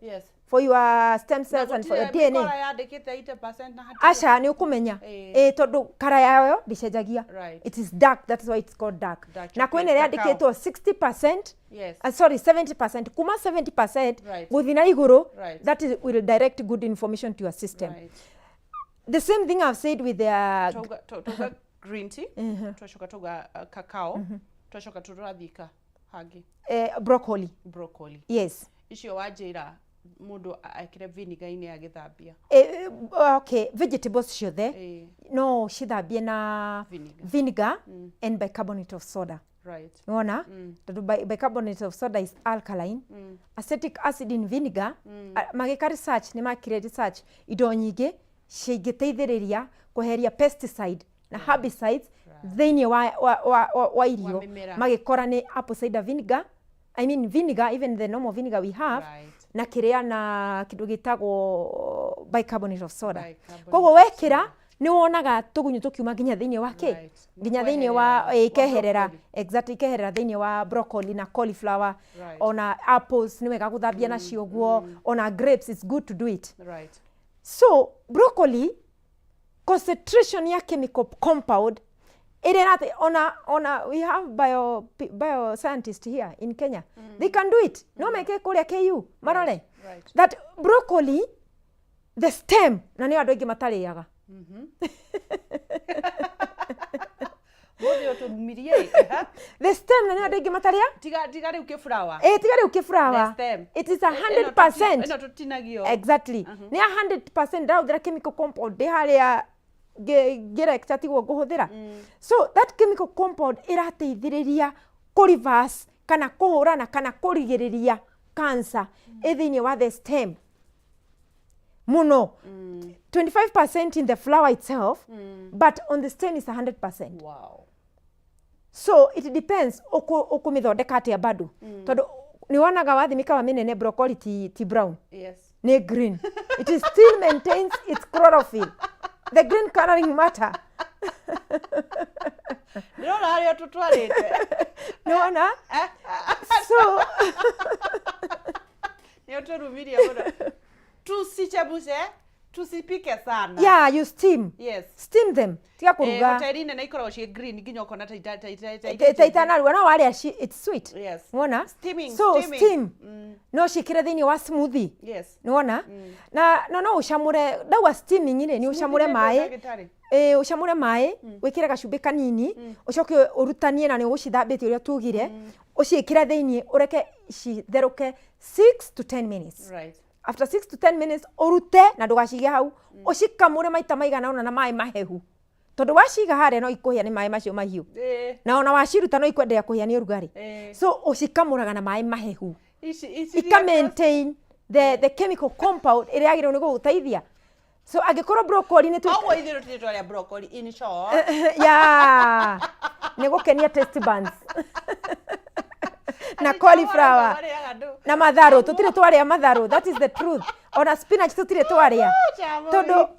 for your stem cells and for your Gũtirĩ DNA. mĩkora yandĩkĩte 80% na hatirĩ. Aca, nĩ ũkũmenya. Ĩĩ, tondũ kara yayo ndĩcenjagia. It is dark, that is why it's called dark. Dark Na kwĩna ĩrĩa chocolate, cacao. yandĩkĩtwo 60%, sorry, 70%, kuma 70% gũthiĩ na igũrũ. That is, will direct good information to your system. The same thing I've said with the Tauga green tea, twacoka tauga cacao, twacoka tũrathika hangĩ. Broccoli. Broccoli. Yes. Icio wanjĩra mũndũ ekĩre vinegar-inĩ agĩthambia. Okay, vegetables ciothe no cithambie na Vinegar. Vinegar and bicarbonate of soda. Wona? Tondũ bicarbonate of soda is alkaline. Acetic acid in vinegar, magĩka research, nĩ makire research indo nyingĩ cingĩteithĩrĩria kweheria pesticide na herbicides thĩinĩ wa irio. Mĩmera. Magĩkora nĩ apple cider vinegar, I mean vinegar, even the normal vinegar we have, na kĩrĩa na kĩndũ gĩtagwo bicarbonate of soda. Bicarbonate. Koguo wekĩra nĩ wonaga tũgunyũ tũkiuma nginya thĩinĩ wa kĩ, nginya thĩinĩ wa ikeherera, exactly, ikeherera thĩinĩ wa broccoli na cauliflower. Ona apples nĩ wega gũthambia nacio ũguo, ona grapes, it's good to do it. So broccoli concentration ya chemical compound ĩrĩa ĩrate ona we have bio scientist here in Kenya, they can do it, no meke kũrĩa KU marore that broccoli, the stem, na nĩ andũ aingĩ matarĩaga. Mũthĩ ũtũrumirie. The stem, na nĩ andũ aingĩ matarĩa. Tiga rĩu kĩburawa. Ĩ, tiga rĩu kĩburawa. The stem. It is 100%. Ĩno tũtinagio. Exactly, nĩ 100%. Ndahũthĩra chemical compound ndĩ harĩa ngĩrecture, tiguo ngũhũthĩra. So that chemical compound ĩrateithĩrĩria kũ reverse kana kũhũrana kana kũrigĩrĩria cancer ĩ thĩinĩ wa the stem mũno, 25% in the flower itself, but on the stem is 100%. So it depends ũkũmĩthondeka atĩa bado, tondũ nĩ wonaga wathi mĩkawa mĩnene broccoli ti brown, nĩ green. It is still maintains its chlorophyll, the green coloring matter. Ndĩrona harĩa tũtwarĩte. Nĩ wona? So Nĩ ũtũrumirie mũno. Tusichemshe, tusipike sana. Yeah, you steam. Steam them, tiga kũruga. Hoteli nene ikoragwo ciĩ green nginya ũkona ta ta itanarugwo, no warĩa it's sweet. Wona? Steaming, So steaming. steam, no ciĩkĩre thĩinĩ wa smoothie. Nĩwona? Na no ũcamũre. Ndauga steaming rĩ, nĩ ũcamũre Smoothie nĩ maĩ. ndagĩtarĩ. Ĩ, ũcamũre maĩ, wĩkĩre gacumbĩ kanini, ũcoke ũrutanie, na nĩ ũgũcithambĩtie ũrĩa tugire, ũciĩkĩre thĩinĩ, ũreke citherũke 6 to 10 minutes. After 6 to 10 minutes ũrute na ndũgacige hau, ũcikamũre maita maigana ũna na maĩ mahehu, tondũ waciga harĩa no ikũhĩa nĩ maĩ macio mahiũ, na ona waciruta no ikwenderea kũhĩa nĩ ũrugarĩ. So ũcikamũraga na maĩ mahehu. Ici Ika maintain the chemical compound ĩrĩa yagĩrĩirwo nĩ gũgũteithia. So angĩkorwo broccoli nĩ Koguo ithuĩ tũtirĩ twarĩa broccoli, in short. Ya nĩ gũkenia taste buds na cauliflower na matharũ. Tũtirĩ twarĩa matharũ, that is the truth. Ona spinach tũtirĩ twarĩa, tondũ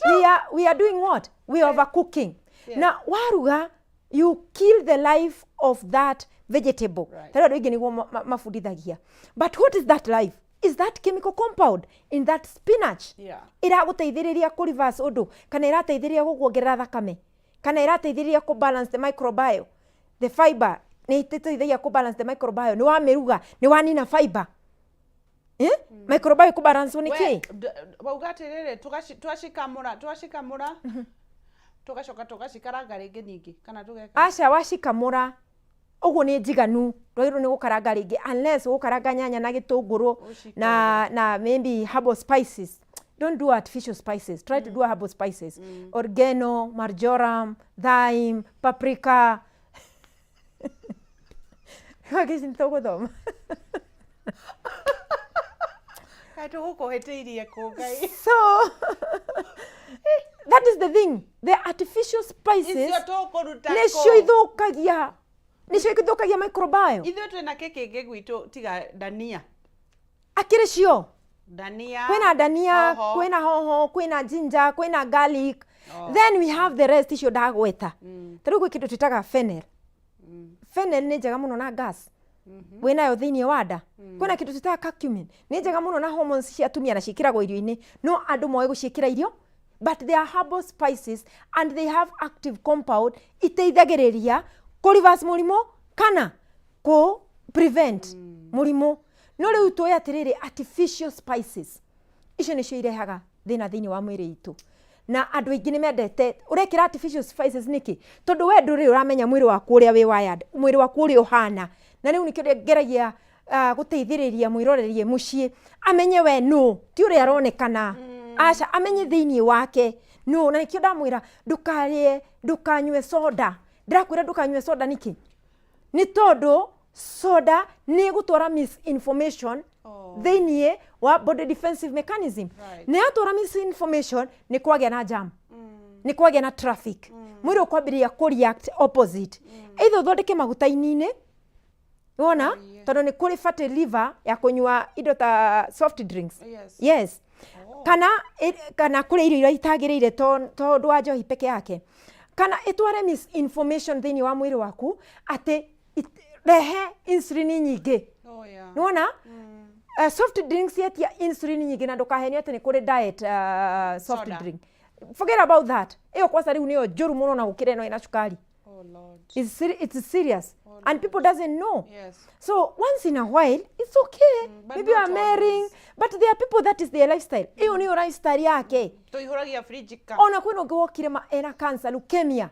we are doing what we are overcooking. Na waruga, you kill the life of that vegetable. Tarĩu andũ aingĩ nĩguo mabundithagia, but what is that life? Is that chemical compound in that spinach ĩragũteithĩrĩria kũ reverse ũndũ, kana ĩrateithĩrĩria gũkuongerera thakame, kana ĩrateithĩrĩria kũ balance the microbiome? The fiber nĩ ĩteithagia kũ balance the microbiome. Nĩ wamĩruga, nĩ wanina fiber, eh? Microbiome kũ balance nĩ kĩ? Wauga atĩrĩrĩ, twacikamũra tũgacoka tũgacikaranga rĩngĩ ningĩ, kana tũgeka? Aca, wacikamũra ũguo nĩ njiganu, ndwagĩrĩirwo nĩ gũkaranga rĩngĩ unless ũgũkaranga nyanya na gĩtũngũrũ na maybe herbal spices. Don't do artificial spices, try to do herbal spices: oregano, marjoram, thyme, paprika. Wakici nĩ tũgũthoma. Kaĩ tũgũkũhĩtĩirie kũ, Ngai? So that is the thing, the artificial spices. Icio tũkũruta nĩcio kũ? Ithũkagia microbiome. Ithuĩ twĩna kĩ kĩngĩ gwitũ tiga dania? Akĩrĩ cio. Dania. Kwĩna dania. Hoho. Kwĩna hoho, kwĩna ginger, kwĩna garlic. Oh. Then we have the rest icio ndagweta. Ta rĩu gwĩ kĩndũ twĩtaga fennel. Fennel nĩ njega mũno na gas wĩnayo thĩinĩ wa nda. Kwĩna kĩndũ twĩtaga curcumin, nĩ njega mũno na hormones cia atumia, na ciĩkĩragwo irio-inĩ. No andũ moĩ gũciĩkĩra irio, but they are herbal spices and they have active compound iteithagĩrĩria kũ reverse mũrimũ kana kũ prevent mũrimũ. No rĩu tũĩ atĩrĩrĩ, artificial spices icio nĩcio irehaga thĩna thĩinĩ wa mwĩrĩ itũ, na andũ aingĩ nĩ mendete ũrekĩra artificial spices. Nĩkĩ? Tondũ we ndũrĩ ũramenya mwĩrĩ waku ũrĩa wĩ wired, mwĩrĩ waku ũrĩa ũhana. Na rĩu nĩkĩo ngeragia gũteithĩrĩria mwĩrorerie mũciĩ amenye we nũ, ti ũrĩa aronekana, aca, amenye thĩinĩ wake nũ. Na nĩkĩo ndamwĩra ndũkarĩe, ndũkanyue soda. Ndĩrakwĩra ndũkanyue soda nĩkĩ? Nĩ tondũ soda nĩ ĩgũtwara misinformation thĩinĩ wa body defensive mechanism. Na yatwara misinformation, nĩ kwagĩa na jam, nĩ kwagĩa na traffic, mwĩrĩ ũkwambĩrĩria kũ react opposite. Either ũthondeke maguta ini-inĩ, wona, tondũ nĩ kũrĩ fatty liver ya kũnyua indo ta soft drinks. Yes. Kana kũrĩa irio iria itagĩrĩire, to ũndũ wa njohi peke yake, kana ĩtware misinformation thĩinĩ wa mwĩrĩ waku atĩ rehe insulin nyingĩ. Nĩwona, soft drinks yetia insulin nyingĩ, na ndũkahenio atĩ nĩ kũrĩ diet soft Soda. drink. Forget about that. Ĩyo kwanza rĩu nĩyo njũru mũno na gũkĩra ĩno ĩna cukari. Oh Lord. It's serious and people doesn't know. So once in a while it's okay. But Maybe you are not marrying, but there are people that is their lifestyle. Ĩyo nĩyo lifestyle yake. Tũihũragia fridge ka. Ona kwĩna ũngĩ wokire ma ena cancer, leukemia.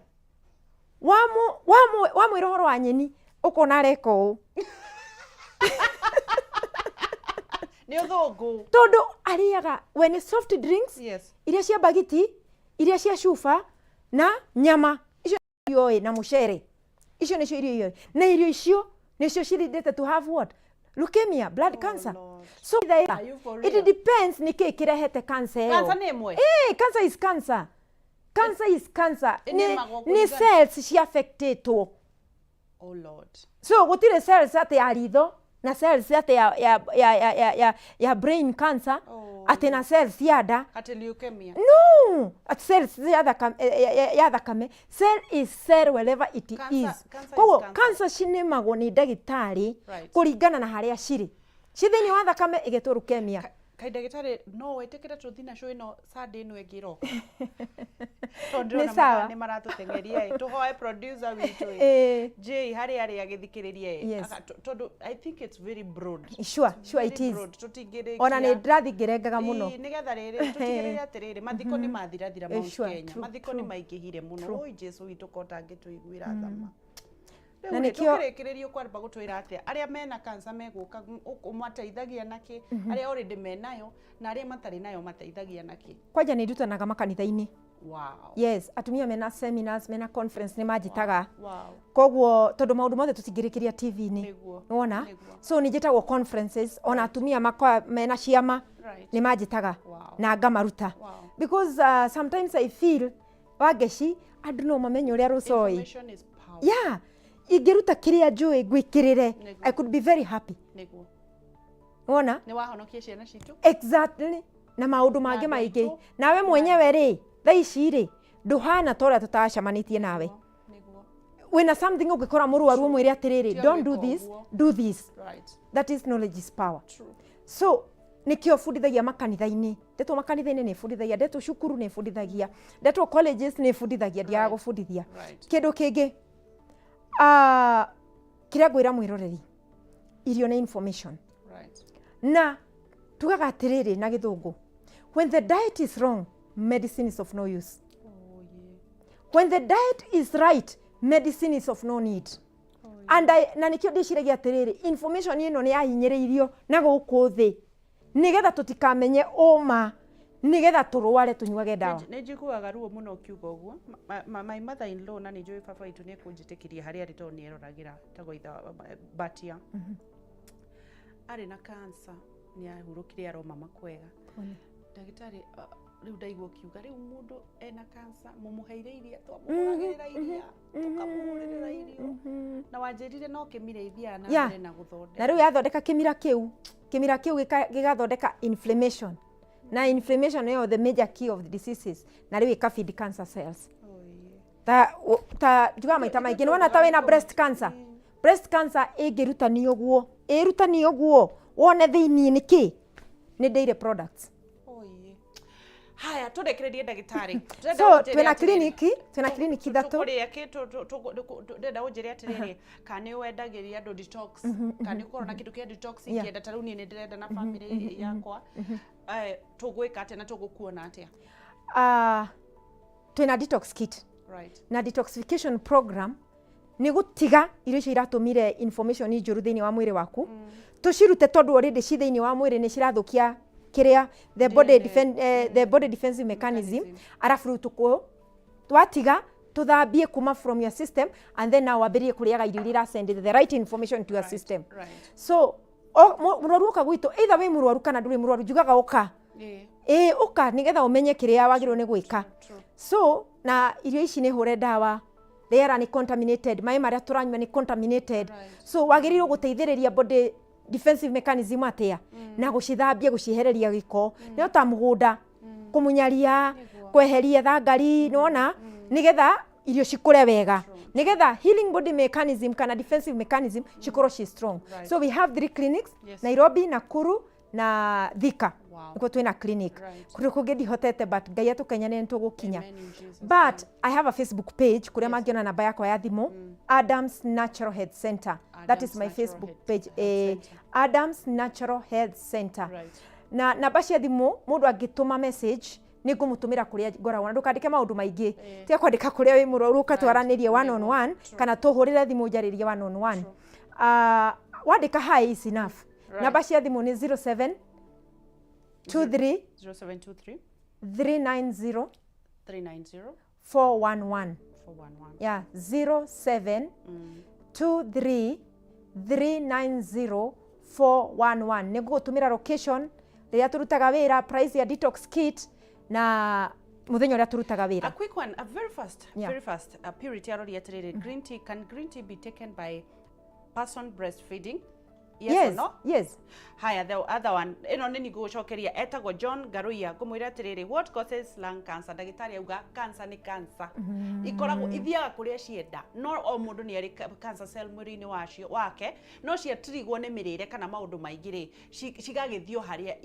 Wamwĩra ũhoro wa nyeni, ũkona areka ũũ. Nĩ ũthũngũ. Tondũ arĩaga we nĩ soft drinks, iria cia bagiti, iria cia cuba, na nyama icio ioĩ, na mũcere. Icio nĩcio irio ioĩ, na irio icio nĩcio cirindĩte to have what? Leukemia, blood cancer. So Are you for it real? depends nĩ kĩĩ kĩrehete cancer ĩyo. Cancer nĩ ĩmwe? Eh, cancer is cancer, cancer is cancer. Nĩ Ĩnĩmagwo nĩ kũringana- cells ciaffectĩtwo. Oh Lord. So gũtirĩ cells atĩ ya ritho na cells atĩ ya brain cancer. Oh. Atĩ na cells ya nda. Atĩ leukemia. No, at cells ya thakame, ya thakame. Cell is cell wherever it is. Cancer is Koguo cancer. cancer cinĩmagwo nĩ ndagĩtarĩ kũringana na harĩa cirĩ. Ci thĩinĩ wa thakame ĩgetwo leukemia. Kaĩ ndagĩtarĩ, no wĩtĩkĩre tũthiĩ na show ĩno Sunday ĩno ĩngĩ ĩroka? Tondũ Nĩ ndĩrona sawa. mathaa nĩ maratũteng'eria ĩ. Tũhoe producer witũ ĩ. Jay harĩa arĩ agĩthikĩrĩria ĩ. Tondũ I think it's very broad. Sure, sure Very it is. broad, tũtingĩrĩkia. Ona nĩ ndĩrathiĩ ngĩrengaga mũno. Ĩĩ, nĩgetha rĩrĩ tũtigĩrĩre atĩrĩrĩ, mathiko nĩ mathirathira Eh, Mount Kenya. Mathiko nĩ maingĩhire mũno. Oi Jesu witũ, ko ũtangĩtũiguĩra thama. Na Rĩu rĩ, tũkĩrĩkĩrĩria, ũkwamba gũtwĩra atĩa arĩa mena cancer megũka ũmateithagia nakĩ, arĩa already menayo na arĩa matarĩ nayo mateithagia nakĩ? Kwanja nĩ ndutanaga makanitha-inĩ. Wow. Yes, atumia mena seminars, mena conference nĩ manjĩtaga. Wow. Koguo tondũ maũndũ mothe tũtingĩrĩkĩria TV-inĩ. Nĩguo. Nĩwona? So nĩ njĩtagwo conferences, ona atumia makwa mena ciama nĩ manjĩtaga na ngamaruta. Because sometimes I feel Wangeci andũ no mamenye ũrĩa rũcoĩ. Information is power. Yeah, ingĩruta kĩrĩa njũĩ ngwĩkĩrĩre, Nĩguo. I could be very happy. Nĩguo. Wona? Nĩ wahonokia ciana citũ. Exactly. Na maũndũ mangĩ maingĩ. Nawe mwenyewe rĩ, thaa ici rĩ, ndũhana ta ũrĩa tũtacemanĩtie nawe. Wĩna something ũngĩkora mũrwaru ũmwĩre atĩrĩrĩ, Tiga don't do gwĩka this, ũguo. do this. Right. That is knowledge is power. True. So nĩkĩo bundithagia makanitha-inĩ, ndetwo makanitha-inĩ nĩ bundithagia, ndetwo cukuru nĩ bundithagia, ndetwo colleges nĩ bundithagia, ndiaga gũbundithia. Right. Kĩndũ kĩngĩ, ah, kĩrĩa ngwĩra mwĩroreri, irio nĩ information. Right. Na tugaga atĩrĩrĩ na gĩthũngũ, when the diet is wrong, medicine is of no use. When the diet is right, medicine is of no need. And I, na nĩkĩo ndĩciragia atĩrĩrĩ, information ĩno nĩ yahinyĩrĩirio na gũkũ thĩ nĩgetha tũtikamenye ũma, nĩgetha tũrware tũnyuage ndawa. Nĩ njiguaga ruo mũno ũkiuga ũguo. My mother in law, na nĩ njũĩ baba witũ nĩ ekũnjĩtĩkĩria harĩa arĩ tondũ nĩ eroragĩra tagwo itha Batia. Arĩ na cancer, nĩ ahurũkire aroma makwega. Ndagĩtarĩ, rĩu ndaigua ũkiuga rĩu mũndũ ena cancer mũmũheire iria, twamũhũragĩrĩra iria, tũkamũhũrĩrĩra irio, na wanjĩrire no kĩmira ithiaga na mbere na gũthondeka. Na rĩu yathondeka kĩmira kĩu, kĩmira kĩu gĩgathondeka inflammation, na inflammation ĩyo the major key of the diseases, na rĩu ĩka feed cancer cells. Ta ta njugaga maita maingĩ, nĩwona ta wĩna breast cancer, breast cancer ĩngĩrutanio ũguo, ĩrutanio ũguo wone thĩiniĩ nĩ kĩ, nĩ dairy products. Haya, tũrekererie ndagĩtarĩ. So twĩna clinic, twĩna clinic ithatũ. Tũkũrĩa kĩ ndĩrenda ũnjĩre atĩrĩrĩ, kana nĩ wendagĩria andũ detox, kana nĩ ũkorwo na kĩndũ kĩa detox ingĩenda, ta rĩu niĩ nĩ ndĩrenda na family yakwa. Tũgwĩka atĩa na tũgũkuona atĩa? Ah, twĩna detox kit na detoxification program, nĩ gũtiga irio icio iratũmire information njũru thĩinĩ wa mwĩrĩ waku, tũcirute tondũ already ci thĩinĩ wa mwĩrĩ nĩ cirathũkia kĩrĩa the body, defend, the body defensive mechanism. Arabu rĩu tũkũ twatiga tũthambie kuma from your system, and then now wambĩrĩrie kũrĩaga irio iria irasend the right information to your system. So mũrwaru oka gwitũ, either wĩ mũrwaru kana ndũrĩ mũrwaru, njugaga ũka, ĩĩ, ũka nĩgetha ũmenye kĩrĩa wagĩrĩirwo nĩ gwĩka. So na irio ici nĩ hũre ndawa, rĩera nĩ contaminated, maĩ marĩa tũranyua nĩ contaminated, so wagĩrĩirwo gũteithĩrĩria body defensive mechanism atĩa? Na gũcithambia, gũciehereria gĩko, nĩ ta mũgũnda, kũmunyaria, kweheria thangari, nĩwona, nĩgetha irio cikũre wega, nĩgetha healing body mechanism kana defensive mechanism cikorwo ci strong. So we have three clinics: Nairobi, Nakuru na Thika. Nĩkuo twĩna clinic. Kũndũ kũngĩ ndihotete, but Ngai atũkenyane nĩ tũgũkinya. But I have a Facebook page kũrĩa mangĩona namba yakwa ya thimũ, Adams Natural Health Center. That is Adams my Natural Facebook page, Adams Natural Health Center. Na namba cia thimũ, mũndũ angĩtũma message nĩ ngũmũtũmĩra kũrĩa ngoragwo, na ndũkandĩke maũndũ maingĩ, tiga kwandĩka kũrĩa wĩ mũrwaru, ũka twaranĩrie one on one, kana tũhũrĩre thimũ njarĩrie one on one. Ah, wandĩka hi is enough. Namba cia thimũ nĩ 07 23 0723 390 390 411. 411. Yeah, 07 23 390 411. Nĩ ngũgũtũmĩra location rĩrĩa tũrutaga wĩra, price ya detox kit na mũthenya ũrĩa tũrutaga wĩra. A quick one, a very fast, very fast. Purity aroria atĩrĩrĩ, green tea, can green tea be taken by person breastfeeding? Yes, or Yes. no? Yes. Haya, the other one, ĩno nĩ ningũgũcokeria, etagwo John Ngaruiya, ngũmwĩra atĩrĩrĩ, what causes lung cancer? Ndagĩtarĩ auga cancer nĩ cancer. Ikoragwo ithiaga kũrĩa cienda, no o mũndũ nĩ arĩ cancer cell mwĩrĩ-inĩ wacio wake, no ciatirigwo nĩ mĩrĩre kana maũndũ maingĩ rĩ, cigagĩthiĩ o harĩa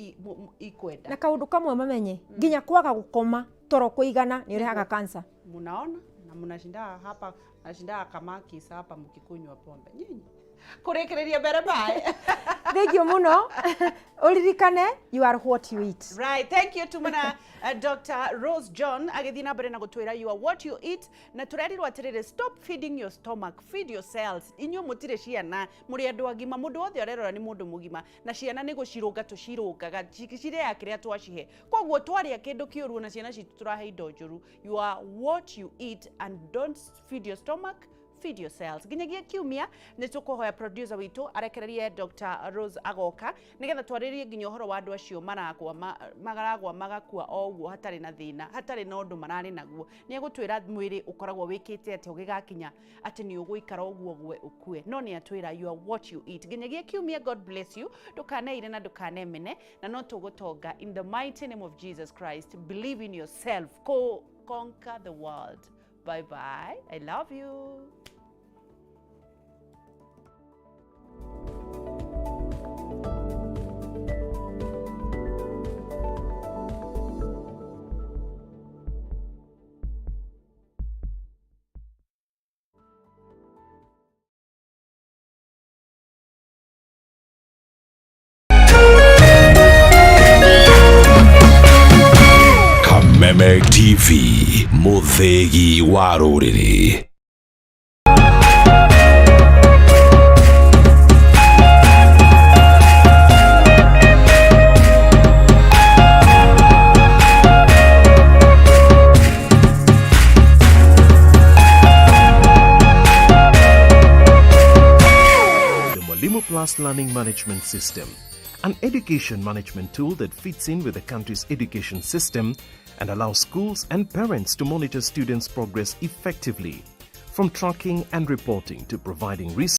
ikwenda. Na kaũndũ kamwe mamenye, nginya kwaga gũkoma toro kũigana nĩ ũrehaga cancer. Munaona, na mnashinda hapa, mnashinda kamakis hapa mkikunywa pombe nyinyi. Kũrĩkĩrĩria mbere bye. Thank you mũno. Ũririkane, you are what you eat. Right, thank you tumana Dr. Rose John agĩthiĩ na mbere na gũtwĩra you are what you eat, na tũrerirwo atĩrĩrĩ, stop feeding your stomach, feed your cells. Inyuĩ mũtirĩ ciana, mũrĩ andũ agima. Mũndũ wothe ũrerora nĩ mũndũ mũgima, na ciana nĩ gũcirũnga tũcirũngaga, cirĩaga kĩrĩa twacihe. Koguo twarĩa kĩndũ kĩũru, na ciana citũ tũrahe indo njũru. You are what you eat, and don't feed your stomach, feed your cells. Nginyagia kiumia, nĩ tũkũhoya producer witũ arekererie Dr. Rose agoka nĩgetha twarĩrie nginya ũhoro wa andũ acio maragwa maragwa magakua o ũguo hatarĩ na thĩna, hatarĩ na ũndũ mararĩ naguo. Nĩ egũtwĩra mwĩrĩ ũkoragwo wĩkĩte atĩa ũgĩgakinya atĩ nĩ ũgũikara ũguo gwe ũkue, no nĩ atwĩra you are what you eat. Nginyagia kiumia, God bless you. Ndũkaneire na ndũkanemene, na no tũgũtonga in the mighty name of Jesus Christ. Believe in yourself. Go conquer the world. Bye bye, I love you. Kameme TV, mũthĩgi wa rũrĩrĩ. The Mwalimu Plus Learning Management System, an education management tool that fits in with the country's education system and allows schools and parents to monitor students' progress effectively, from tracking and reporting to providing resources.